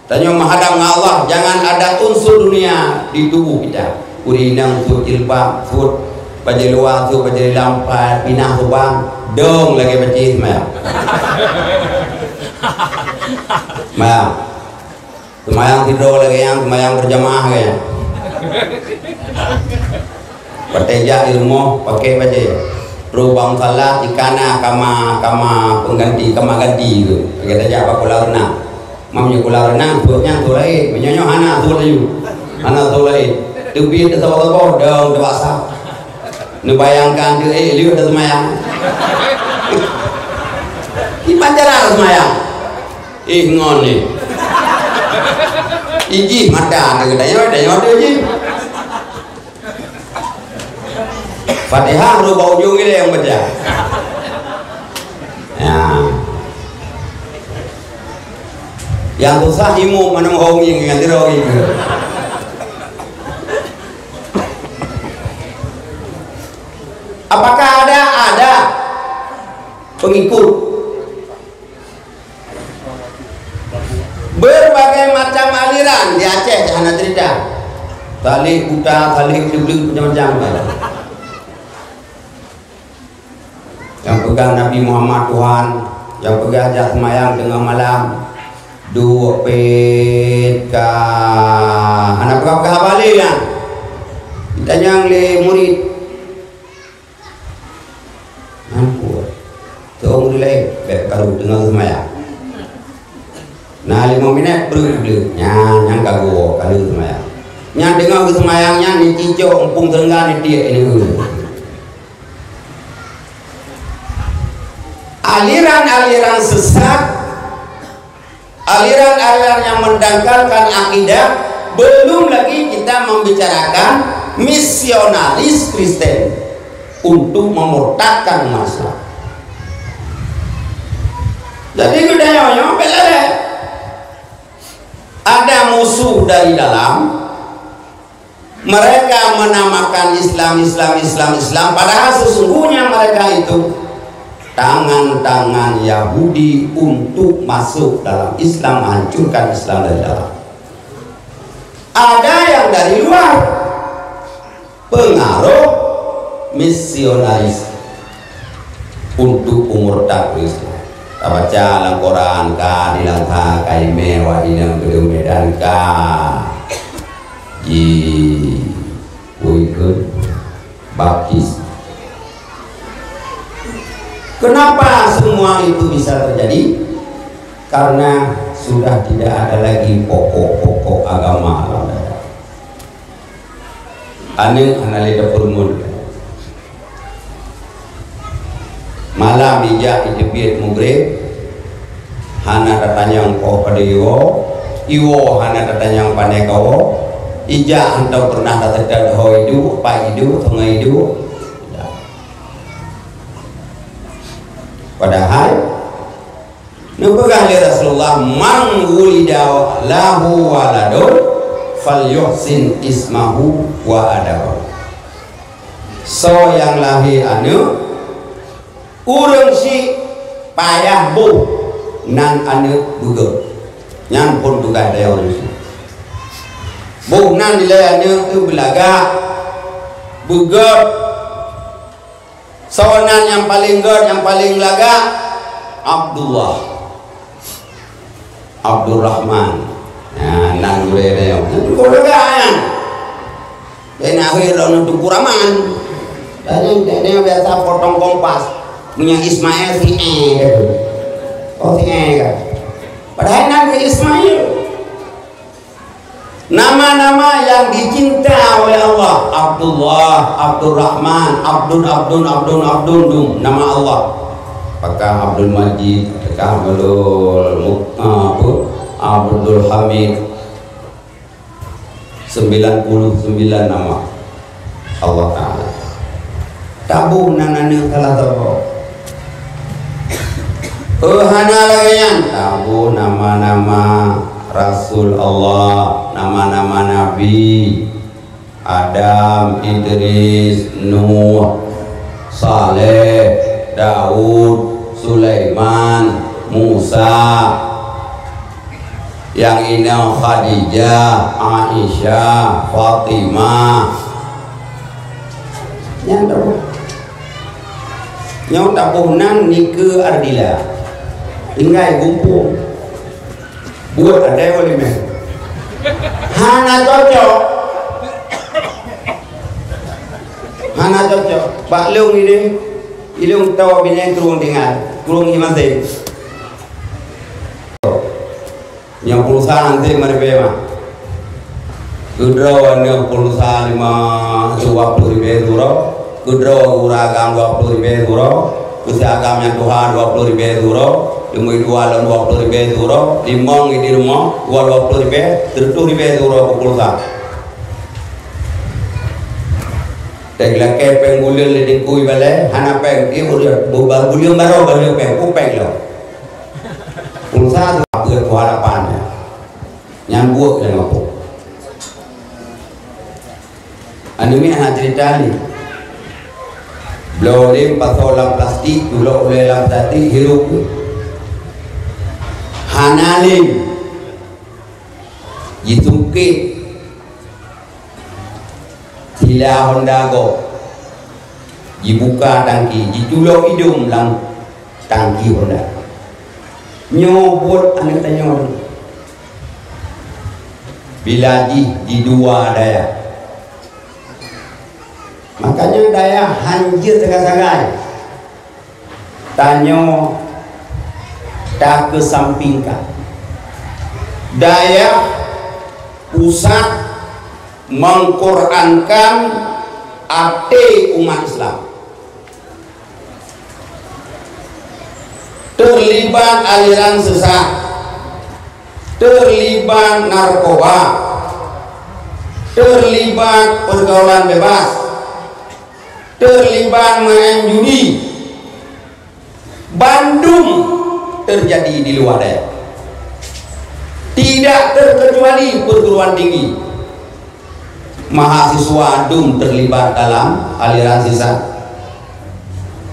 Tanyoe meuhadab ngon Allah, jangan ada unsur dunia di tubuh kita. Ureueng inong sôk jilbab, sôk Bajée luwa sôk, bajée dalam, pinah subang, dong lagée pacéh seumayang. Seumayang. Seumayang sidroe lagée nyan, seumayang beurjamaah lagée nyan. Watée jak di rumoh, paké bajée. Rubang salat, ikana kama, kama pengganti, kama ganti tu. Lagée tajak bak kolam renang. Meunyoe kolam renang, sôk nyan sôk laén. Meunyoe nyoe hana sôk laju. Hana sôk laén. Teubiet saboh-saboh, dong teumaksa. Neubayangkan tu, eh, lheueh dah seumayang. Kiban cara seumayang. Eh, ngon ni. Ijih mata teuka tanyoe, tanyoe tu jih. Fatihah baru bak ujong ilée nyang baca. Ya. Nyang susah imum, mana mau ngieng, ngieng, ngieng. Apakah ada? Ada pengikut. Berbagai macam aliran di Aceh, hana cerita. Salib buta, salib cubit, macam-macam. Nyang peugah Nabi Muhammad Tuhan, nyang peugah jak seumayang teungoh malam, duek pet ka, hana peugah-peugah haba lé nyan. Tanyong lé murit, "Nyan peue? Teuong ureueng laén, bék karu teungoh seumayang." Na limong minét, breueh-breueh. Nyan, nyan ka geuwoe, ka lheueh seumayang. Nyan teungoh geuseumayang nyan, neucicok muphom seureuga neutiek ineuk. Aliran-aliran sesat, aliran-aliran yang mendangkalkan akidah, belum lagi kita membicarakan misionaris Kristen untuk memurtadkan umat Islam. Jadi, geutanyoe nyoe bela deh. Ada musuh dari dalam, mereka menamakan Islam, Islam, Islam, Islam, padahal sesungguhnya mereka itu tangan-tangan Yahudi untuk masuk dalam Islam, menghancurkan Islam dari dalam. Ada yang dari luar, pengaruh misionaris untuk umur takrus. Tabaca lam Quran ka di Langsa, ka Imé, wak inong keudeuh Medan ka ji uikun baptis. Kenapa semua itu bisa terjadi? Karena sudah tidak ada lagi pokok-pokok agama lam dada. Aneuk hana lé tapeureumeun. Malam ijak iteubiet mugreb, hana tatanyong poh padum iwoe, iwoe hana tatanyong pane kawoe, ijak hana pernah taseutôt ho iduek, pat iduek, sungai iduek. Padahai neupeugah lé Rasulullah, "Man wulida lahu waladun falyuhsin ismahu wa adabahu." Soe nyang lahé aneuk, ureueng syiek payah boh nan aneuk beugét. Nyan phon tugaih tanyoe ureueng syiek. Boh nan ilée aneuk teuh beulagak, beugét. Soe nan nyang paleng gét, nyang paleng lagak? Abdullah. Abdurrahman. Nah, nan gurée nyoe. Nan gurée nyan. Bena akhé lom Teungku Rahman. Dan nyan, dan nyan biasa potong kompas. Punya Ismail si eh dia tu. Oh, si eh kan. Padahal nan Ismail. Nama-nama yang dicinta oleh Allah, Abdullah, Abdurrahman, Abdun, Abdun, Abdun, Abdun, dum, nama Allah. Apakah Abdul Majid, apakah Abdul Mu-, ah, apa? Abdul Hamid. Sembilan puluh sembilan nama Allah Ta'ala. Taboh nan aneuk salah saboh. Oh, hana lagée nyan. Taboh nama-nama rasul Allah, nama-nama nabi. Adam, Idris, Nuh, Saleh, Daud, Sulaiman, Musa. Nyang inong Khadijah, Aisyah, Fatimah. Nyan taboh. Nyoe taboh nan nikeue ardila. Tinggai gumpung. Buet adai walimeh. Hana cocok. Hana cocok. Bak lôn ini, ilôn tawa binèh kureueng tinggai, kureueng imasé. Nyang pulsa hanté meuribèe mah. Keudroe aneuk pulsa lima dua ploh ribèe sidroe, keudroe gura agam dua ploh ribèe sidroe, keu si agam nyang tuha dua ploh ribèe sidroe, limong dua lom dua ploh ribèe sidroe, limong di rumoh dua dua ploh ribèe, sireutoh ribèe sidroe keu pulsa. Teuh lakèe pèng buleuen lé Teungku ibalèe, hana pèng, ié buleuen, bu-, ba-, buleuen baroe, baroe pèng, peue pèng lom. Pulsa tu apa tu harapan nyan? Nyang buet nyang apa? Aneuk miet hana cerita ni. Bloe lé pasoe lam plastik, tulok ulèe lam plastik, hirup tu. Hana lé. Jisungkét. Sila honda gob, jibuka tangki, jiculok idong lam tangki honda. Nyoe buet aneuk tanyoe. Bila jih di dua dayah. Makanya dayah hanjeuet sagai-sagai. Tanyoe takeusampingkan. Dayah pusat mengqurankan até umat Islam. Terlibat aliran sesat, terlibat narkoba, terlibat pergaulan bebas, terlibat main judi, bandum terjadi di luwa dayah. Tidak terkecuali perguruan tinggi. Mahasiswa dum terlibat dalam aliran sesat.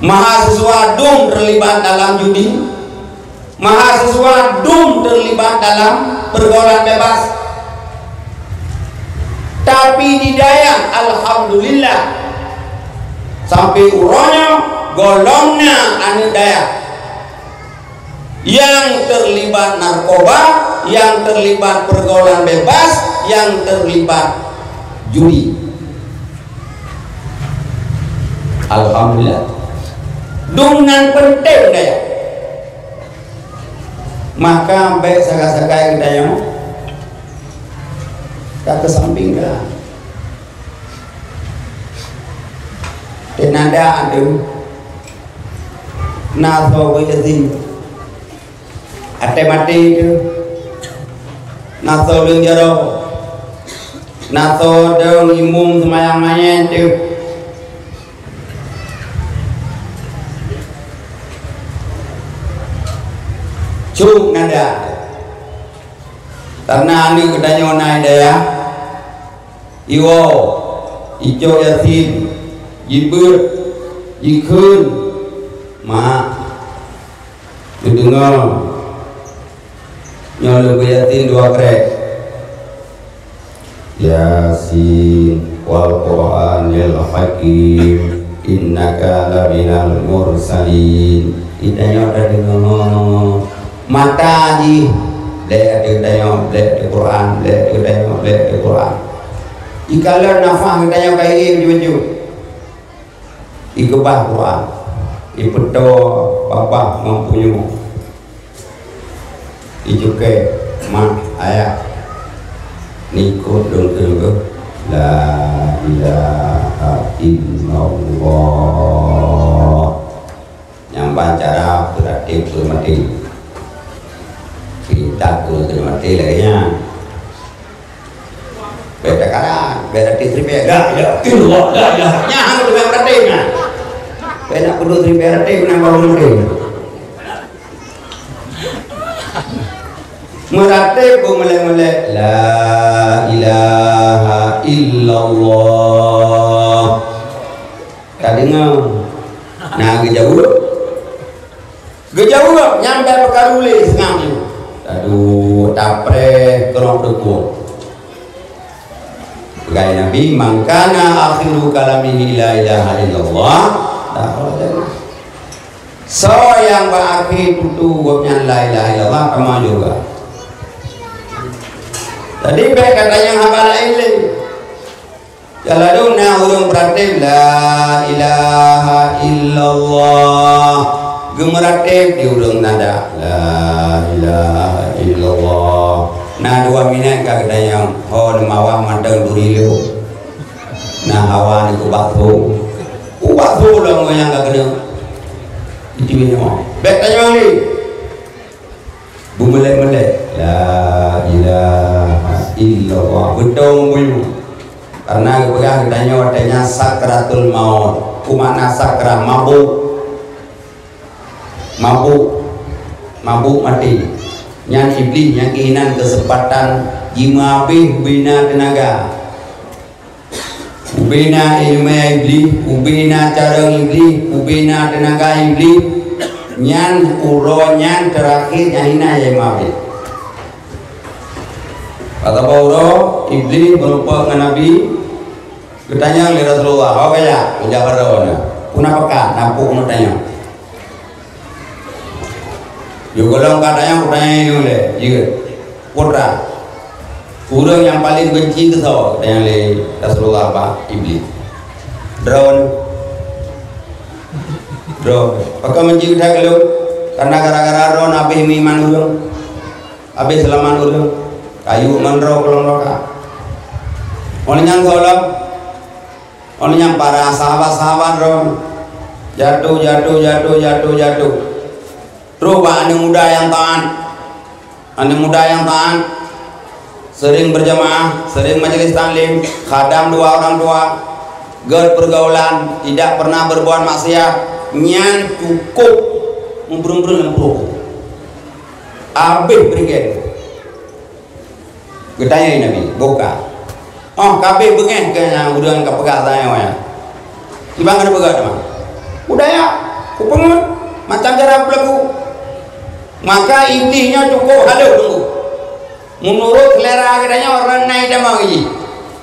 Mahasiswa dum terlibat dalam judi. Mahasiswa dum terlibat dalam pergaulan bebas. Tapi di dayah, alhamdulillah, sampai uroe nyoe golom na aneuk dayah nyang terlibat narkoba, nyang terlibat pergaulan bebas, nyang terlibat judi. Alhamdulillah. Dum nan penting dayah. Maka bèk sagai-sagai geutanyoe takeusampingkan. Teunanda adoe na soe geuizin até maté teuh, na soe lôn jaroe, na soe dong imum seumayang manyét teuh. Cok nada. Karena aneuk geutanyoe na hidayah, iwoe, icok Yasin, jibeuet, jikheun, mak, neudeungoe. Nyoe leubeh Yasin dua krek. Yasin wal Qur'anil hakim, innaka laminal mursalin. Geutanyoe tadeungoe mata jih, blék ateueh geutanyoe, blék ateueh Qur'an, blék ateueh geutanyoe, blék ateueh Qur'an. Jikalon nafah geutanyoe ka hireuen jujur. Ikeubah Quran, ipeutoe babah ngon punyueng, icukée mak ayah, nikot lôn keuneuk, "La ilaha illallah." Nyang ban cara peuratéb keu maté. Kita keu maté lagée nyan. Bèk takaran, bèk ratéb ribèe. La ilaha illallah, la ilaha. Nyan hana teuma meuratéb nyan. Bèk na peuduek ribèe ratéb nyan baru meuratéb. Meuratéb beumeulek-meulek, la ilaha illallah. Tadeungoe, na geujaweueb. Geujaweueb, nyan bèk peukaru lé seunang nyoe. Aduh, tapreh keurok deukong. Kheun Nabi, "Man kana akhiru kalamihi la ilaha illallah, dakhalal jannah." Soe nyang bak akhé tutoe gobnyan la ilaha illallah, tamong syeuruga. Jadi, bèk gata nyang haba laén lé. Nyang ladôm na ureueng peuratéb la ilaha illallah. Geumeuratéb di ureueng nada. La ilaha illallah. Na dua minèt ka geutanyong, ho neumawah mantong turi lôn. Na hawa neukubak tho. Kubak tho lom nyang ka keuneuk. Itu nyoe. Bèk tanyong lé. Beumeulek-meulek. La ilaha illallah. Beutôi meunyoe. Karena geupeugah geutanyoe watèe nyan sakratul maut. Peue makna sakra? Mabök. Mabök. Mabök maté. Nyan Iblih nyang keuhinan keuseumpatan jimeuhabéh bubena teunaga. Ubena ileumèe Iblih, ubena carông Iblih, ubena teunaga Iblih, nyan uroe nyan teurakhé nyang hina jai maté. Atawa uroe Iblih meurumpok ngon Nabi, geutanyong lé Rasulullah, "Ho kaya, meujak baroe na, peue na pakat, na peue keuneuk tanyong?" Yôh gohlom ka tanyong, tanyong lé, jeuet. Putra. Ureueng nyang paleng benci keu soe? Tanyong lé Rasulullah bak Iblih. Droeneuh. Droeneuh. Pakon benci that keu lôn? Karena gara-gara droeneuh habéh meuiman ureueng. Habéh seulamat ureueng. Kayue mandro keulong doka. Oleh nyan gohlom. Oleh nyan para sahabat-sahabat droeneuh jatuh, jatuh, jatuh, jatuh, jatuh. Trôh bak aneuk muda nyang taat. Aneuk muda nyang taat, sering berjamaah, sering majelis taklim, khadam dua orang tua, gèt pergaulan, tidak pernah berbuat maksiat, nyan cukôp meubreueng-breueng lam pruet. Habéh beureugueng. Geutanyong Nabi, "Boh ka?" "Oh, ka habéh beungéh keu nyang ureueng ka peugah tanyong nyan." "Kiban ka neupeugah teuma?" "Udaya, kupeungeut, macam cara peulaku." Maka Iblih nyoe cukôp halôh teungku. Meunurot seulera geutanyoe, rhot na itamong jih.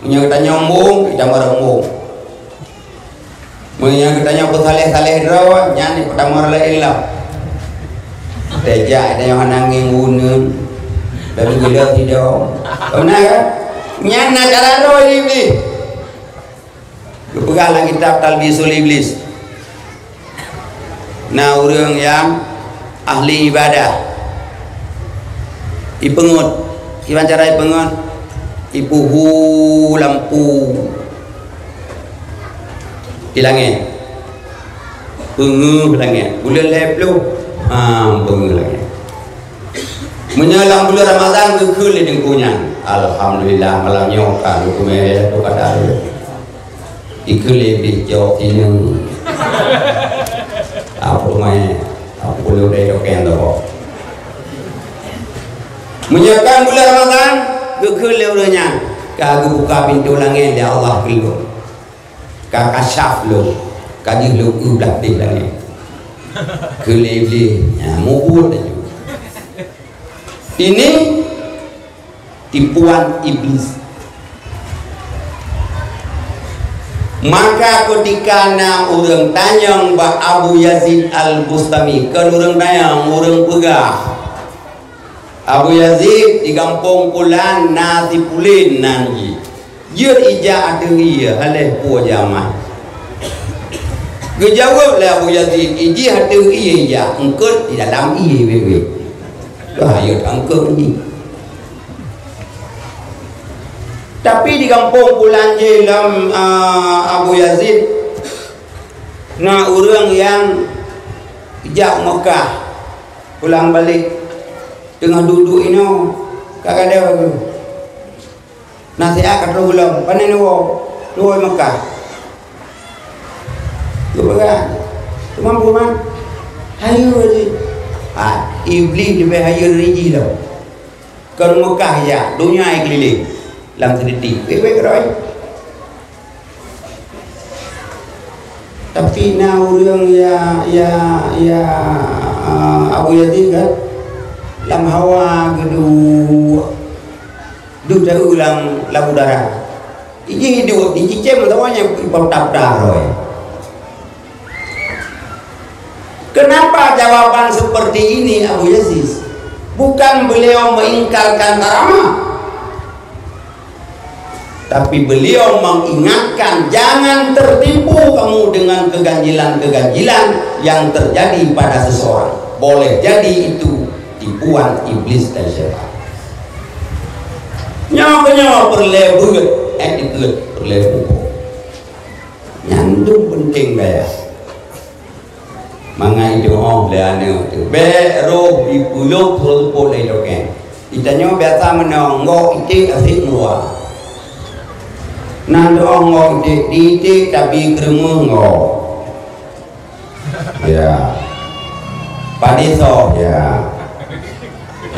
Meunyoe geutanyoe embong, itamong embong. Meunyoe geutanyoe peusaleh-saleh droe, nyan peutamong laén lom. Teuh jak geutanyoe hana ngieng uneuen, dan geulo sidong. Beuna kan? Nyan na cara droe Iblih. Geupeugah lam kitab Talbisul Iblis. Na ureueng nyang ahli ibadah. Ipeungeut. Kiban cara ipeungeut? Ipuhu lampu di langét. Peungeuh langét. Buleuen lhèe ploh. Ha, peungeuh langét. Meunyoe lam buleuen Ramadhan geukheun lé teungku nyan. Alhamdulillah, malam nyoe ka geukheun lé Lailatul Qadar. Ikheun lé Iblih, "Jok sineuk." Apa mai? Apa perlu dai dokeng tu? Meunyoe ka buleuen Ramadhan, geukheun lé ureueng nyan, ka geubuka pintoe langét lé Allah keu lôn. Ka kasyaf lôn, ka jeuet lôn eu blah deh langét. Kheun lé Iblih, nyan mubuet laju. Ini tipuan Iblis. Maka keutika na ureueng tanyong bak Abu Yazid Al-Bustami, kon ureueng tanyong, ureueng peugah, "Abu Yazid, di gampông pulan na si pulen nan jih. Jeuet ijak ateueh ie, haleh peue jamah." Geujaweueb lé Abu Yazid, "Ijih ateueh ie ijak, eungkôt di dalam ie wéh-wéh." Dah, ie eungkôt jih. Tapi di gampông pulan jih lom, a, Abu Yazid, na ureueng nyang jak Mekah, pulang balek, teungoh duek-duek inoe, ka gadôh geuh. Nasihat ka trôh gohlom, "Pane neuwoe?" "Neuwoe Mekah." Geupeugah, "Teuma peue man?" "Hayeue jih." Ah, Iblih leubeh hayeue dari jih lom. Kon Mekah jak, donya keulileng lam seudetik. Wéh-wéh keudroe. Tapi na ureueng ya, ya, ya, ah, Abu Yazid kan, lam hawa geuduek, duek taeu lam, lam udara. Jih duek, jicicém meusawa nyang ipeuta-peuta roh. Kenapa jawaban seperti ini, Abu Yazid? Bukan beliau mengingkarkan karamah, tapi beliau mengingatkan, jangan tertipu kamu dengan keganjilan-keganjilan yang terjadi pada seseorang. Boleh jadi itu tipuan iblis dan syaitan. Nyoe keuh nyoe peureulée beuet, eh, dikeue peureulée pupuk. Nyan dum peunteng gaya. Mangat idoe lé aneuk teuh. Bék roh ipeulok seupôt lé dokeng. Itanyoe biasa meunoe nggok iték asék meuluwa. Nan doe nggok iték, di iték tabi keureumeuh nggok. Ya. Padé soh, ya.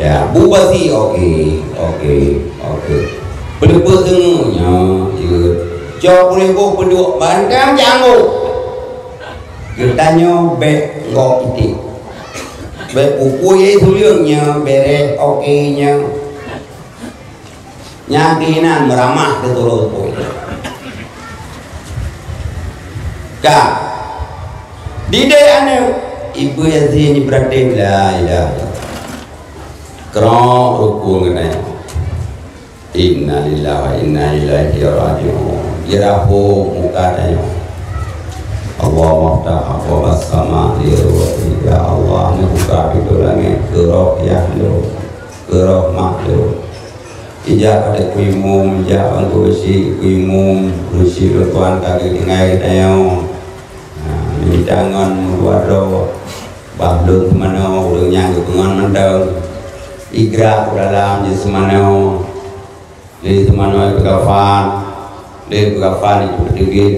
Ya, bu basi, oke, oke, oke. Peuleupeue teungoh nyoe, jeuet. Cok peureulée boh peuduek bantang jangok. Geutanyoe bék nggok iték. Bék pupuk ie suleueng nyoe béreh, oke nyoe. Nyan keuh inan meuramah keu tulông pui. Ka. Didik aneuk, ibu yatim ibratim la ilaha illallah. Keurok rukun keunan. Innalillahi wa inna ilaihi raji'un. Jirahu muka tanyoe. Allahumma ftah abwabas sama li ridhwaik. Ya Allah, neubuka pintoe langét keu roh yah lôn, keu roh mak lôn. Ijak ateueh kuimum, ijak bangku beusi kuimum, beusi lôn tuan ka geutinggai geutanyoe. Nah, mita ngon meudua droe, bah lôn seumanoe, ureueng nyang geupeungon mantong. Igrak u dalam jih seumanoe. Lé seumanoe ipeugafan, lé peugafan ipeuteubiet,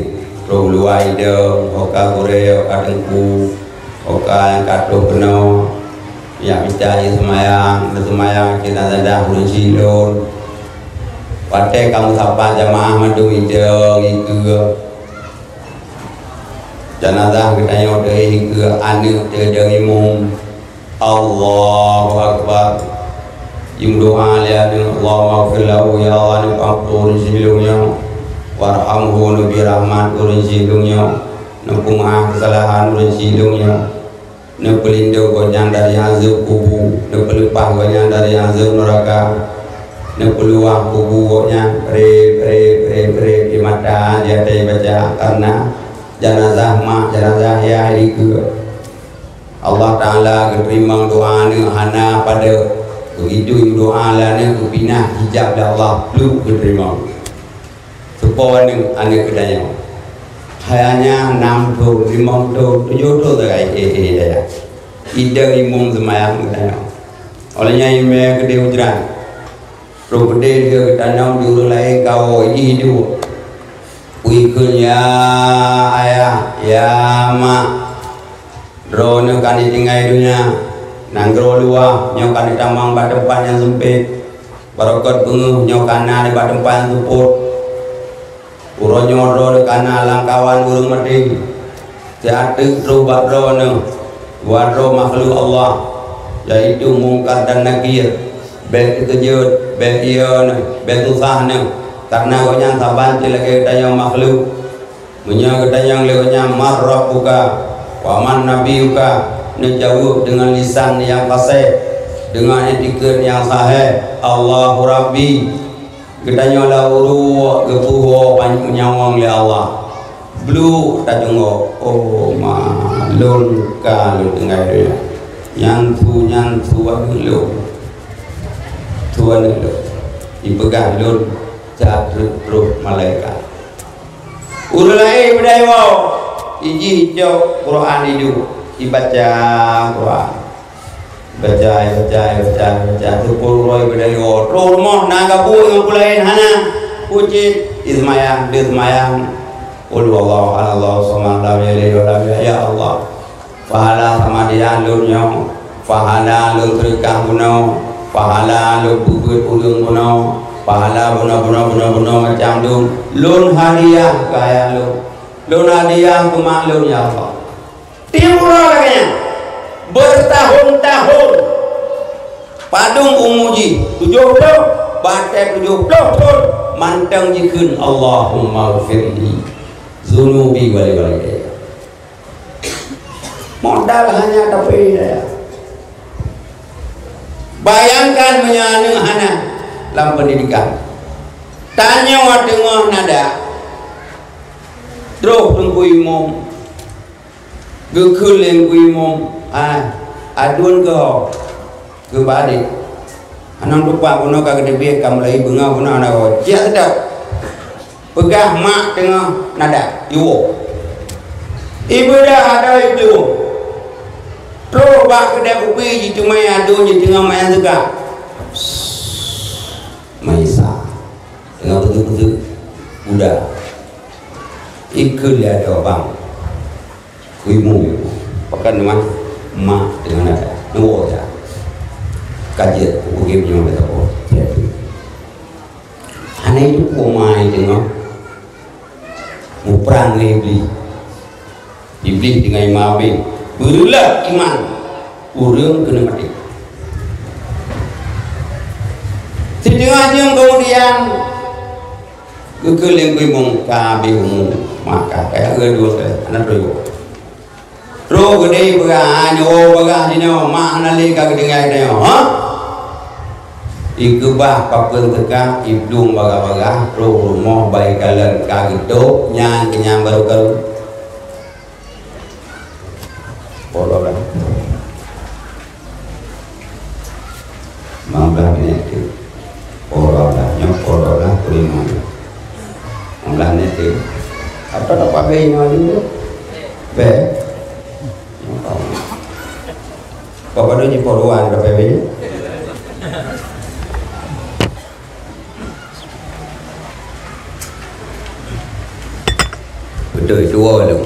troh luwa idong, ho ka gurée, ho ka teungku, ho ka nyang ka troh keunoe, jak mita ie seumayang, neuseumayang cit na dadah ureueng syiek lôn. Watée ka meusapat jamaah mandum idong ikeue. Janazah geutanyoe teuh ikeue aneuk teuh idong imum. Allahu Akbar. Jimeudoa lé aneuk, Allahummaghfir lahu, ya Allah, neupeuampôn ureueng syiek lôn nyoe. Warhamhu, neubri rahmat ureueng syiek lôn nyoe. Neupeumeu'ah keusalahan ureueng syiek lôn nyoe. Neupeulindong gobnyan dari azeueb kubu, neupeuleupah gobnyan dari azeueb neuraka. Neupeuluwah kubu gobnyan, pré, pré, pré, pré, di mata, di ateueh baca, karna janazah mak, janazah yah dikeue. Allah Taala geuteurimong doa aneuk hana padub. Begitu doa lé aneuk geupinah hijab lé Allah, pluek geuteurimong. Seupôt aneuk, aneuk geutanyoe. Hai nyan nam thon, limong thon, tujoh thon sagai, eh, eh, dayah. Idong imum seumayang geutanyoe. Óh lheueh nyan imé keudeh ujran. Roh keudeh lheueh geutanom di ureueng laén kawoe jih duek. Peue kheun, "Ya ayah, ya mak, droeneuh ka neutinggai donya, nanggroe luwah nyoe ka neutamong bak teumpat nyang seumpét, barokot beungoh nyoe ka na nibak teumpat nyang seupôt." Uroe nyoe droeneuh ka na lam kawan ureueng maté. Siat teuk troh bak droeneuh, dua droe makhluk Allah, yaitu Mungkar dan Nakir. Bék teukeujot, bék ie neuh, bék susah neuh, kareuna gobnyan saban cit lagée geutanyoe makhluk. Meunyoe geutanyong lé gobnyan, "Man rabbuka? Wa man nabiyuka?" Neujaweueb deungon lisan nyang faséh, deungon iktikeuet nyang sahé, "Allahu Rabbi." Geutanyoe lam uruek geupeuwoe panyueng nyawöng lé Allah. Bluek tateungoh, "Oh ma, lôn ka lôn tinggai donya. Nyan su, nyan su aneuk lôn. Su aneuk lôn." Jipeugah, "Lôn jak treuk troh malaikat." Ureueng laén beudaywoe, ijih icok Quran iduek, ibaca Quran. Baca, baca, baca, baca. Teupeu uroe beudaywoe. Troh rumoh na gabui ngon peue laén hana. Peue cit? Iseumayang, deuh seumayang. Qul huwallahu ahad, Allahu samad, lam yalid walam yulad. Ya Allah, pahala samadiyah lôn nyoe, pahala lôn seudeukah bunoe, pahala lôn peubeuet ureueng bunoe, pahala bunoe, bunoe, bunoe, bunoe macam lôn, lôn hadiah keu ayah lôn, lôn hadiah keu mak lôn, ya Allah. Tiep uroe lagée nyan, bertahun-tahun. Padum umu jih? Tujoh ploh. Batée tujoh ploh thon, Mantong jikheun, "Allahumma ghfirli dzunubi wa li walidayya." Modal hanya tapi ya. Bayangkan meunyoe aneuk hana lam pendidikan. Tanyoe teungoh nada. Troh Teungku Imum. Geukheun lé Teungku Imum, "Ai, aduen keuh ho, keu bak adék. Hana tupat bunoe ka geuteubiet, ka mulai beungoh bunoe hana ho. Ciyak seutôt. Peugah mak teungoh nada, iwoe." Ibeudôh adoe iplueng. Troh bak keudè kupi jiteumé aduen jiteungoh manyang teuga. Maisa. Teungoh beuteuek-beuteuek, buda. Ikheun lé adoe bang. Kuimu, pakon teuma mak teungoh nada. Nyoe dah. Ka jeuet, kupeugöt nyoe lé saboh. Hana itu poma teungoh muprang lé Iblih. Iblih deungon iman abéh. Beureulah iman. Ureuëng keuneuk maté. Siteungoh jeuem keumudian, geukheun lé Teungku Imum ka abéh umu, maka kaya dua kali, hana troh. Troh geudeh peugah, "Ah, nyoe bagah jinoe, mak hana lé ka geutinggai tanyoe, ha?" Ikeubah papeuen teuka, iplueng bagah-bagah, troh rumoh bai kalon ka geutôb, nyan keuh nyan barô karu. Pukul dua belas. Lima belas minit tu. Pukul dua belas. Nyoe pukul dua belas, pukul lima belas. Lima belas minit tu. Atau tak pakai nyoe dulu. Be. Apa tu ni pukul dua dah pakai? Beutôi, dua tu.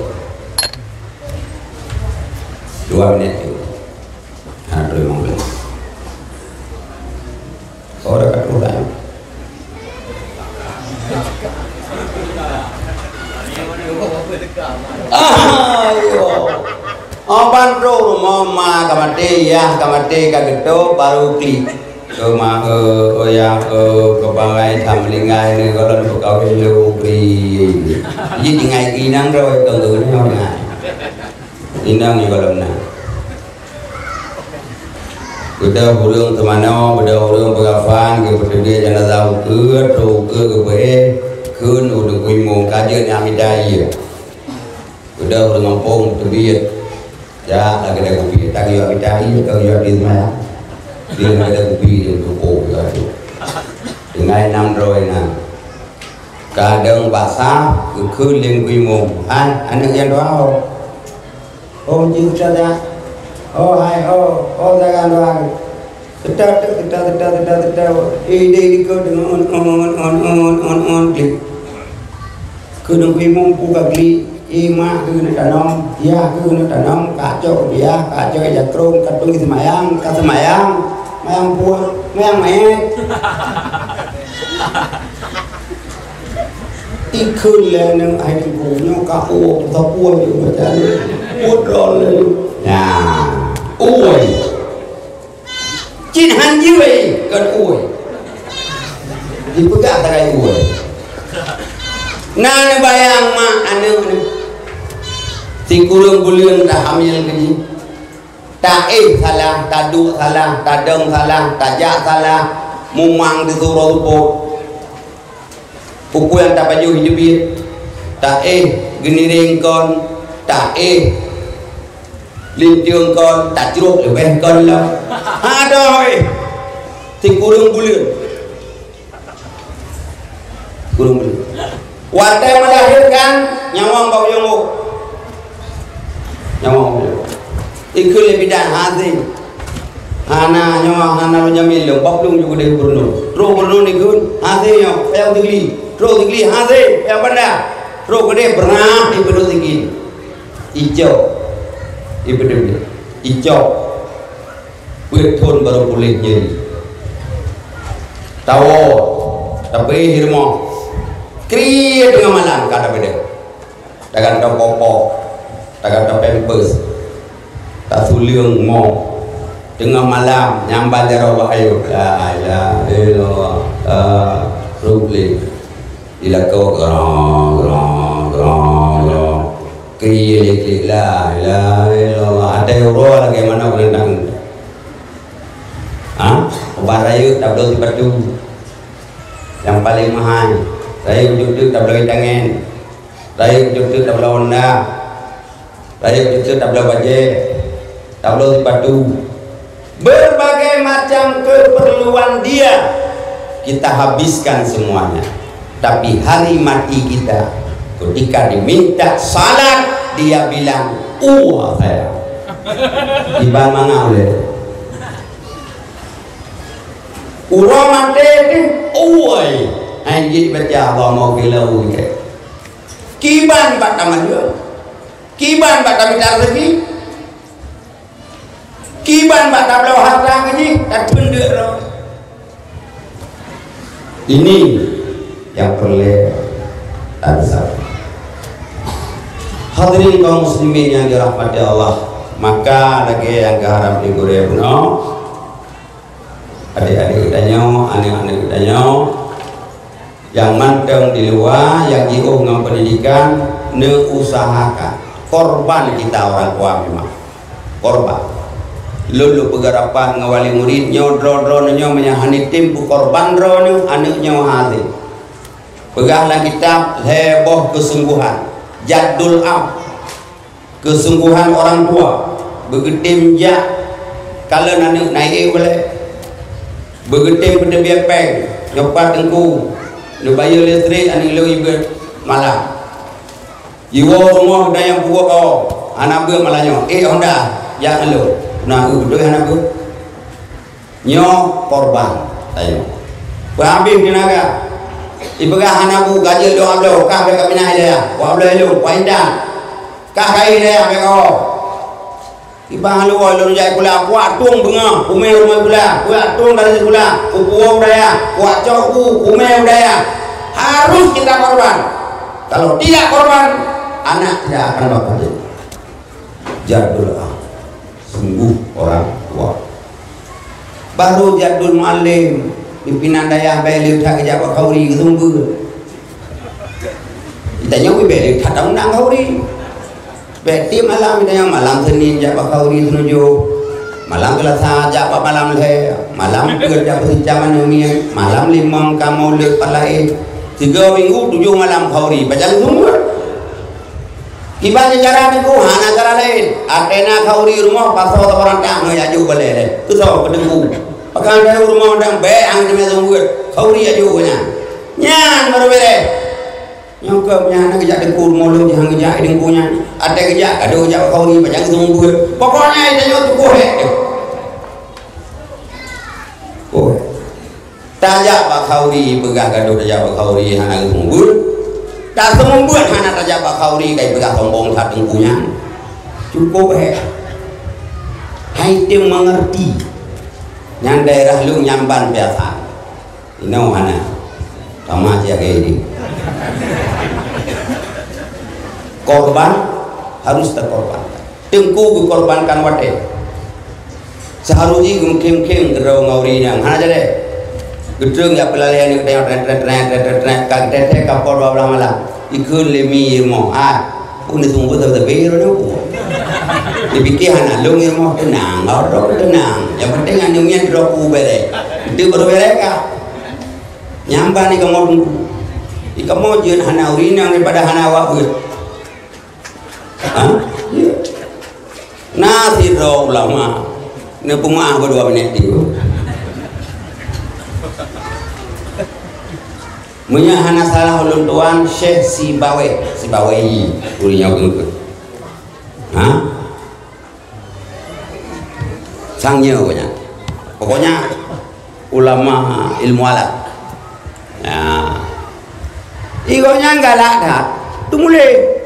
Dua minit tu. Ha, dua lima belas. Oh, dah kat orang. Ah, ayo. Oh, bandum, mama ka maté, yah ka maté, ka geutôb, baru klik. Teuma, eh, oh ya, eh, keubangai that meuninggai nyoe gohlom peukawén lé ubri. Jih tinggai inong droe keu geuh nyoe na. Inong nyoe gohlom na. Beudôh ureuëng teumanoe, beudôh ureuëng peugafan, geupeuteubiet janazah ukeue, troh ukeue geupeuéh, kheun u Teungku Imum ka jeuet nyang mita ié. Udah ureuëng gampông teubiet. Jak lagée kupi, tak yue mita ié, tak yue di seumaya. Dia lagée kupi di tupo tu. Tinggai nam droe na. Kadang basah, geukheun lé Teungku Imum. Han, aneuëk nyan dua ho. Oh, ji ustaz ya. Oh, hai, oh, oh, jangan dua. Teuta, teuta, teuta, teuta, teuta. Eh, deh, deh, keu deungon on, on, on, on, on, on, klik. Keu Teungku Imum pu ka klik, eh, mak keu keuneuk tanom, yah keu keuneuk tanom, ka cok biah, ka cok jakrong, ka tueng seumayang, ka seumayang, mayang puah, mayang manyét. Ikheun lé nang hai Teungku nyoe ka ueh, ka puah nyoe baca nyoe. Putrol lé nyoe. Nah, ueh. Cit han jeuet kon ueh. Dipeugah tagai ueh. Na neubayang mak aneuëk nyoe. Sikureueng buleuen tahamil keu jih. Taéh salah, taduek salah, tadong salah, tajak salah, mumang teusurot seupôt. Peue nyang tapajoh teubiet, taéh geuniréng kon, taéh linteung kon, tacrok leubeh kon lom. Adoh, eh! Sikureueng buleuen. Sikureueng buleuen. Watée meulahirkan, nyawöng bak ujong ôk. Nyawöng bak ujong ôk. Ikheun lé bidan, "Hazé." Hana nyoe, hana lôn jamin lôn, bak plueng ju keudeh gubernur. Troh gubernur ikheun, "Hazé nyoe, payah sigli." Troh sigli, "Hazé, payah banda." Troh keudeh, beurah, ipeudeuh sigli. Icok. Ipeudeuh. Icok. Peuet thon barô puléh nyeri. Tawoe, tapeuéh di rumoh. Kriet teungoh malam ka tapeudeuh. Tagantoe popok, tagantoe pampers, tasuleung mo. Teungoh malam, nyamban jaroe bak ayeueng. La ilaha illallah. Ah, rubli. Dilakoe grong, grong, grong, grong. Keu ie lé klik, la ilaha illallah. Até uroe lagèe manok reundang. Ha? Ubat rayeuk tabloe sipatu. Nyang paleng mahai. Rayeuk jeuet teuk tabloe itangen. Rayeuk jeuet teuk tabloe Honda. Rayeuk jeuet teuk tabloe bajèe, tabloe sipatu. Berbagai macam keperluan dia, kita habiskan semuanya. Tapi hari mati kita, ketika diminta salat, dia bilang, "Uwa saya." Iban mangat ulèe. Uroe maté teuh, "Uwa." Hai jih baca, "Allahumma ghfir lahu." Kiban bak tamat dua. Kiban bak tamita rezeki, kiban bak tabloe harta keu jih, tateun deuk droe. Ini yang peureulèe tabeusara. Hadirin kaum muslimin yang dirahmati Allah, maka lagèe nyang geuharap di gurèe bunoe, adék-adék geutanyoe, aneuk-aneuk geutanyoe, nyang mantong di luwa, nyang jiôh ngon peundidikan, neuusahakan. Korban kita orang tua memang. Korban. Lôn lôn peugah rapat ngon wali murit nyoe, droe-droe nyoe meunyo hana tem peukorban droe nyoe, aneuk nyoe hase. Peugah lam kitab lhèe boh keusungguhan. Jadul am. Keusungguhan orang tua, beugeutem jak kalon aneuk na ék ulèe, beugeutem peuteubiet pèng, nyoe pat teungku, neubayeue listrik aneuk lôn ibeuet malam. Jiwoe rumoh dan nyang peuwoe kawöm, hana beuet malam nyoe, ék Honda, jak ngon lôn. Na eu beutôi hana beuet. Nyoe korban tanyoe. Peuhabéh teunaga. Ipeugah hana bu gaji dua bloe, kah bèk kaminah ilèe, dua bloe ilong, kuah intan. Kah kai ilèe, bèk kawöm. Iba hana woe lôn jak sikula, kuak tueng beungoh, umé rumoh sikula, kuak tueng dari sikula, kupuwoe budaya, kuak cok bu, umé budaya. Harus kita korban. Kalau tidak korban, anak tidak akan bapak. Jadul am. Sungguh orang tua. Baru jadul mualem, pimpinan dayah bèk lé that geujak bak khauri geuseumeubeuet. Geutanyoe bèk lé that taundang khauri. Bèk tiep malam geutanyoe, malam Senin jak bak khauri Seunujôh. Malam Seulasa jak bak malam lhèe. Malam Peuet jak beusincang aneuk miet. Malam Limong ka maulud pat laén. Tiga minggu tujoh malam khauri, pajan geuseumeubeuet. Kiban cara teungku, hana cara laén. Até na khauri rumoh, pasoe sabarang tak meuajoh balèe lé. Keusoe keu teungku. Pakon keu rumoh dan bèk hana teumé seumeubeuet. Khauri ajoh nyan. Nyan baru bèrèh. Nyoe keuh nyan hana geujak teungku rumoh lôn, hana geujak teungku nyan. Até geujak, adoe geujak khauri, pajan seumeubeuet. Pokoknya tanyoe tukoh hèk. Oh. Tajak bak khauri, peugah gadoh tajak bak khauri, hana geuseumeubeuet. Taseumeubeuet hana tajak bak khauri, kai peugah sombong that teungku nyan. Cukup hèk. Hai tem mengerti. Nyan daerah lôn nyamban biasa. Inoe hana. Sama siaga ini. Korban harus terkorbankan. Teungku geukorbankan watèe. Seuharôh jih geumeukhém-khém keudroe ngon ureueng inong. Hana jaleh. Geutrön jak peulalèe aneuk tanyoe, trét, trét, trét, trét, trét, trét, ka geuteutek kapot dua blaih malam. Ikheun lé mi rumoh. Ah, peue neuseumeubeuet sabe-sabe droeneuh peue? Dipike hana lôn rumoh teunang, droe teunang. Nyang penting aneuk miet droe peue bèrèh. Itu baru bèrèh ka. Nyang ban ikamoe teungku. Ikamoe jeuet hana ureueng inong daripada hana awak beuet. Ha? Ya. Na sidroe ulama, neupeumeu'ah beudua minèt tiga. Meunyoe hana salah ulôn tuan, Syekh Sibawe, Sibawe, ureueng nyoe keuneuk. Ha? Sang nyoe pokoknya. Pokoknya ulama ilmu alat. Nah. Igoe nyan galak that. Teumuléh.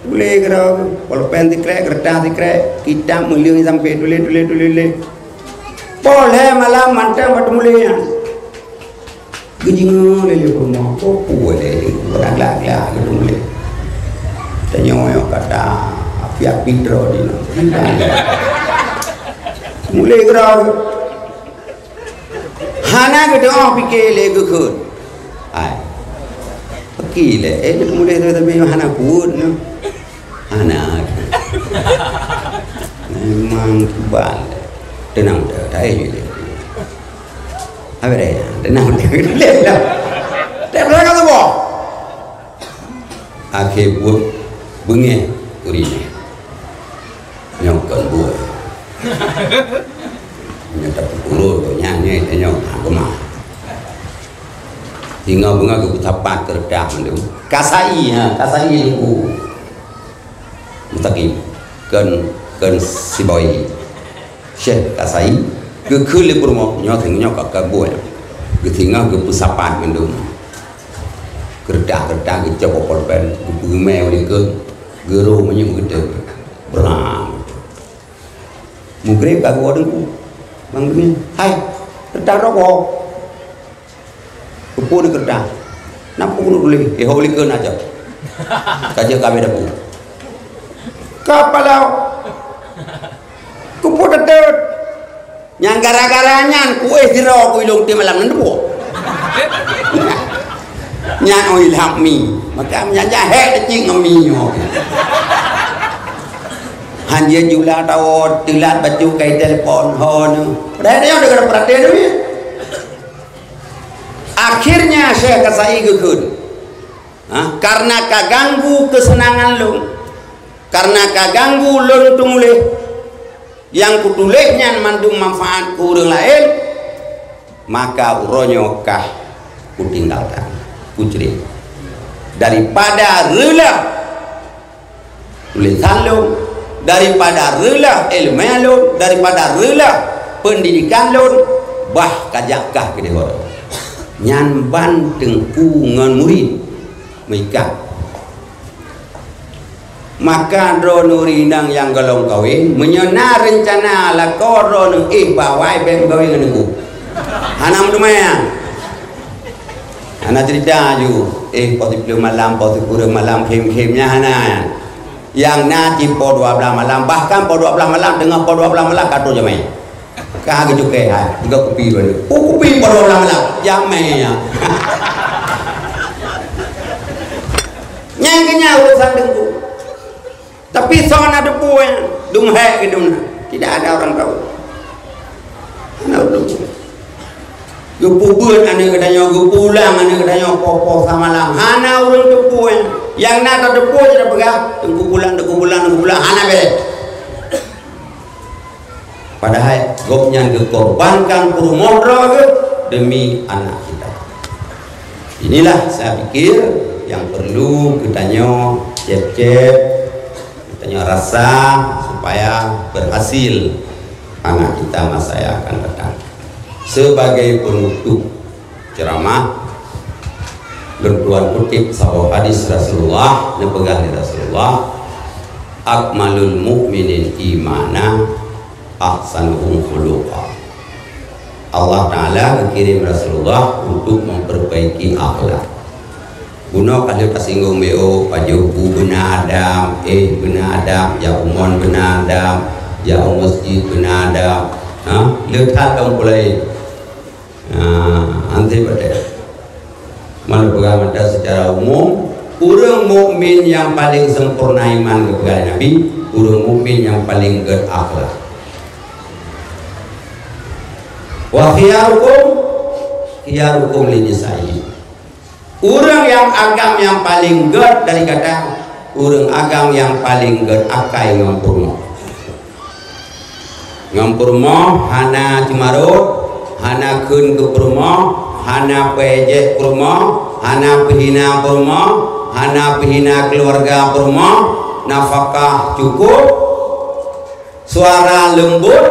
Tuléh keudroe, polpen sikrek, keureutah sikrek, kitab meuleueng sampoe tuléh, tuléh, tuléh, tuléh. Poh lhèe malam mantong bak teumuléh nyan. Geujingeue lé lé peurumoh, peue lé lé, beuragla-gla geuteumeuleuh. Tanyoe nyoe kata, api-api droe dinoe. Mulai geura. Hana geuteu'oh pike lé geukheun. Hai. Gila, eh, dia kemudian tu tapi hana kuat tu. Hana. Memang kebal. Tenang dah, tak payah jadi. Apa dia? Tenang dah. Tak pernah kata apa. Akhir buat bengeh urine. Nyoe kon buet. Nyoe tapeukurot nyan nyoe, nyoe, ha, keumah. Singoh beungoh geupeusapat keureutah mandum. Kasai, ha, kasai Teungku. Mustaqim. Kon, kon Sibawai. Syekh Kasai. Geukheun lé peurumoh, nyoe singoh nyoe ka, ka buet. Geusingoh geupeusapat mandum. Keureutah-keureutah geucok pulpen, geupeumé u likot, geuro meunyoe geuteuk. Brang. Mugreb ka geuwoe Teungku. Bang Demi, "Hai, keureutah rot woe." Keupeue di keureutah? "Napa keuneuk tuléh?" "Eh, ho likot na cok." Ka jeuet ka abéh dapu. Ka palau. Keupeue teuteuet? Nyang gara-gara nyan kuéh sidroe ku ilong ti malam nyan teupeue. Nyan oi lham mi. Maka nyan jahé teucing ngon mi nyoe. Han jeuet jula tawoe, teulat bacut kai telepon, ho nyoe. Padahai nyoe deuh peurati nyoe. Akhirnya Syekh Kasai geukheun. Ha? Karena ka ganggu keuseunangan lôn. Karena ka ganggu lôn teumuléh. Nyang kutuléh nyan mandum manfaat keu ureuëng laén, maka uroe nyoe kah kutinggalkan, kucré. Daripada reulah tulésan lôn, daripada reulah iéleumé lôn, daripada reulah peundidikan lôn, bah ka jak kah keudéh uroe. Nyan ban teungku ngon murit meuikat. Maka droeneuh ureuëng inong nyang gohlom kawen, meunyoe na reuncana lakoe droeneuh éh bawai, bék meukawen ngon teungku. Hana meuteumé nyan. Hana cerita aju, éh, poh siplôh malam, poh sikureueng malam, khém-khém nyan hana nyan. Nyang na cit poh dua blaih malam, bahkan poh dua blaih malam, teungoh poh dua blaih malam ka trôh jamé. Ka geucukée hai, tiga kupi baru. Oh, kupi baru orang malam. Jamé ya. Nyang keu nyan urusan teungku. Tapi soe na teupeu nyan, dum hék keu dum na. Tidak ada orang tahu. Hana ureuëng teupeu. Geupeubuet aneuk geutanyoe, geupulang aneuk geutanyoe poh-poh samalam. Hana ureuëng teupeu nyan. Nyang na tateupeu cit tapeugah, teungku pulang, teungku pulang, teungku pulang. Hana béreh. Padahai gobnyan geukorbankan peurumoh droe geuh demi anak kita. Inilah saya pikir yang perlu geutanyoe cép-cép, geutanyoe rasa supaya berhasil anak kita masa yang akan datang. Sebagai penutup, Ceramah, lôn tuan kutip saboh hadis Rasulullah, neupeugah lé Rasulullah, "Akmalul mu'minin imana, ahsanuhum khuluqa." Allah Ta'ala geukirém Rasulullah untuk memperbaiki akhlak. Bunoe ka lheueh tasinggung B O, pajoh bu beuna adab, éh beuna adab, jak umon beuna adab, jak u meuseujid beuna adab. Ha? Lheueh that lom pulai. Nah, anti pada. Mana peugah mata secara umum, ureuëng mukmin nyang paling sempurna iman geupeugah lé Nabi, ureuëng mukmin nyang paling gét akhlak. "Wa khiyarukum, khiyarukum li nisa'i." Ureuëng nyang agam nyang paling gét dari gata, ureuëng agam nyang paling gét akai ngon peurumoh. Ngon peurumoh hana ceumarot, hana kheun keu peurumoh, hana peuejek peurumoh, hana peuhina peurumoh, hana peuhina keuluwarga peurumoh, nafakah cukup, suara leumbot,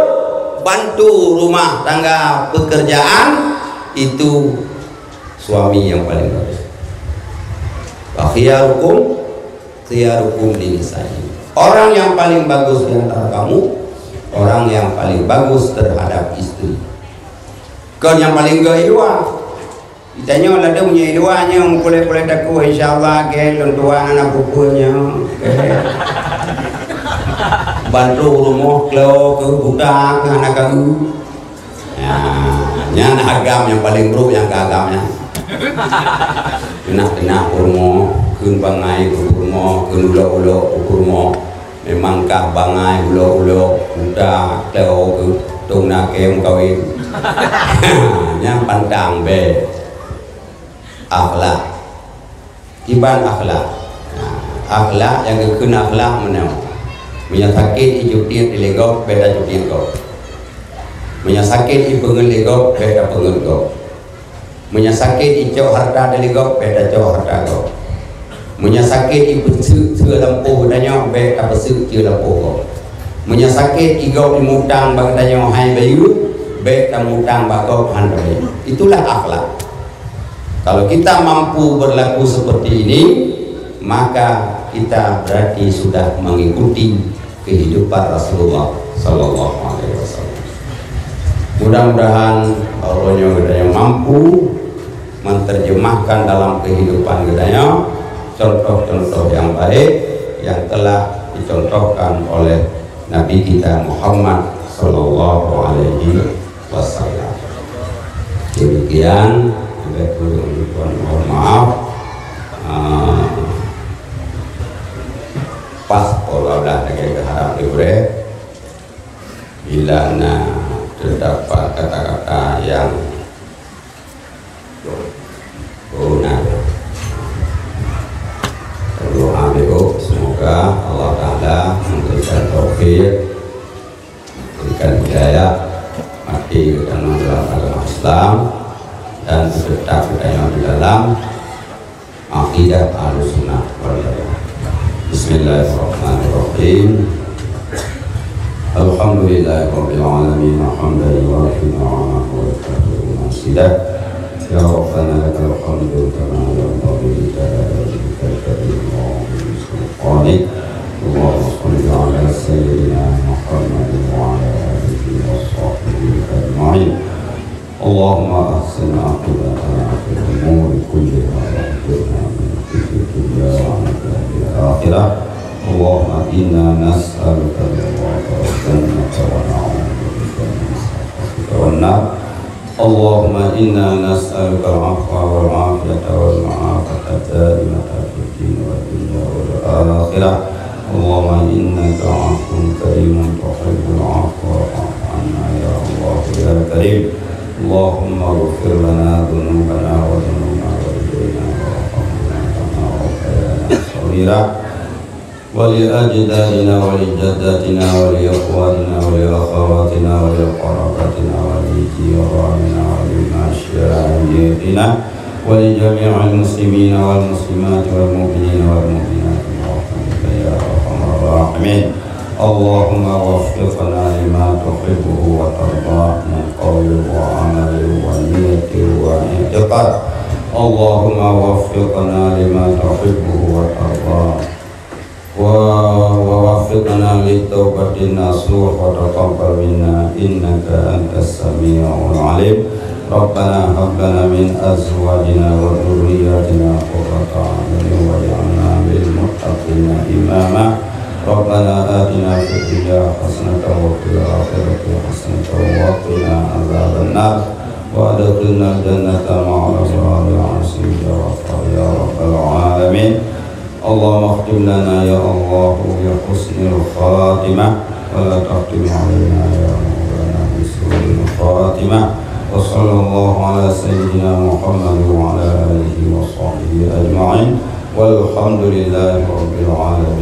bantu rumah tangga pekerjaan, itu suami yang paling bagus. "Wa khiyarukum khiyarukum li nisa'i." Orang yang paling bagus di antara kamu, orang yang paling bagus terhadap istri. Kon nyang paling gét i luwa. Geutanyoe ladôm nyoe i luwa nyoe, meukulét-kulét takue, insya Allah, gét lôn tuan aneuk peupuih nyoe. Bantu rumoh klo keu buta keu hana karu. Nah, nyan agam nyang paling brôk nyang keu agam nyan. Keunak-keunak peurumoh, kheun bangai keu peurumoh, kheun ulok-ulok keu peurumoh. Memang kah bangai, ulok-ulok, kuda, teo keu tông nakeuh meukawen. Nyan pantang bèk. Akhlak. Kiban akhlak. Nah, akhlak nyang geukheun akhlak meunoe. Meunyoe sakét icutiet lé gob, bèk tacutiet gob. Meunyoe sakét ipeungeuet lé gob, bèk tapeungeuet gob. Meunyoe sakét icok hareuta teuh lé gob, bèk tacok hareuta gob. Meunyoe sakét ipeuseuk seue lampôh geutanyoe, bèk tapeuseuk seue lampôh gob. Meunyoe sakét igob imutang bak geutanyoe hai bayeue, bèk tamutang bak gob han tabayeue. Itulah akhlak. Kalau kita mampu berlaku seperti ini, maka kita berarti sudah mengikuti kehidupan Rasulullah sallallahu alaihi wasallam. Mudah-mudahan Allah nyoe geutanyoe mampu menterjemahkan dalam kehidupan geutanyoe contoh-contoh yang baik yang telah dicontohkan oleh Nabi kita Muhammad sallallahu alaihi wasallam. Demikian, sampai kurang lebih mohon maaf. Ah, pas pola dah lagi harap diureh. Bila na terdapat kata-kata yang kurang, berdoa dulu. Semoga Allah Taala memberikan taufik, berikan hidayah, mati geutanyoe dalam agama Islam, dan tetap geutanyoe di dalam akidah Ahlussunnah wal Jamaah. Bismillahirrahmanirrahim. Alhamdulillahirabbil alamin, hamdan yuwafi ni'amahu wa yukafi'u mazidah. Ya Rabbana lakal hamdu kama yanbaghi li jalali wajhikal karim wa 'azimi sultanik. Allahumma shalli ala sayyidina Muhammadin wa ala alihi wa sahbihi ajma'in. Allahumma ahsin aqibatana fil umuri kulliha wa ajirna min khizyid dunya wa 'adzabil akhirah. Allahumma inna nas'aluka ridhaka wal jannata wa na'udzu bika min sakhatika wan nar. Allahumma inna nas'aluka al-'afwa wal 'afiyata wal mu'afata daimata fid din wad dunya wal akhirah. Allahumma innaka 'afuwun karimun tuhibbul 'afwa fa'fu 'anna ya Allah ya Karim. Allahumma ighfir lana dzunubana wa dzunuba walidina warhamhuma kama rabbayana shaghira. Wa li ajdadina wa li jaddatina wa li ikhwanina wa li akhawatina wa li qarabatina wa li jiranina wa li masyayikhina wa li jami'il muslimina wal muslimati wal mu'minina wal mu'minati bi rahmatika ya arhamar rahimin. Allahumma waffiqna lima tuhibbuhu wa tardah min qawlin wa amalin wa niyatin wa i'tiqad. Allahumma waffiqna lima tuhibbuhu wa tardah. Wa, wa waffiqna lit taubatin nasuh wa taqabbal minna innaka antas sami'ul alim. Rabbana hab lana min azwajina wa dzurriyyatina qurrata a'yunin waj'alna lil muttaqina imama. Rabbana atina fid dunya hasanatan wa fil akhirati hasanatan wa qina adzabannar. Wa adkhilnal jannata ma'al abrar ya Aziz ya Ghaffar ya Rabbal alamin. Allahumma khtim lana ya Allah bi husnil khatimah, wa la takhtim alaina ya Maulana bi su'il khatimah. Wa sallallahu ala sayyidina Muhammad wa ala alihi wa sahbihi ajma'in. Walhamdulillahi rabbil alamin.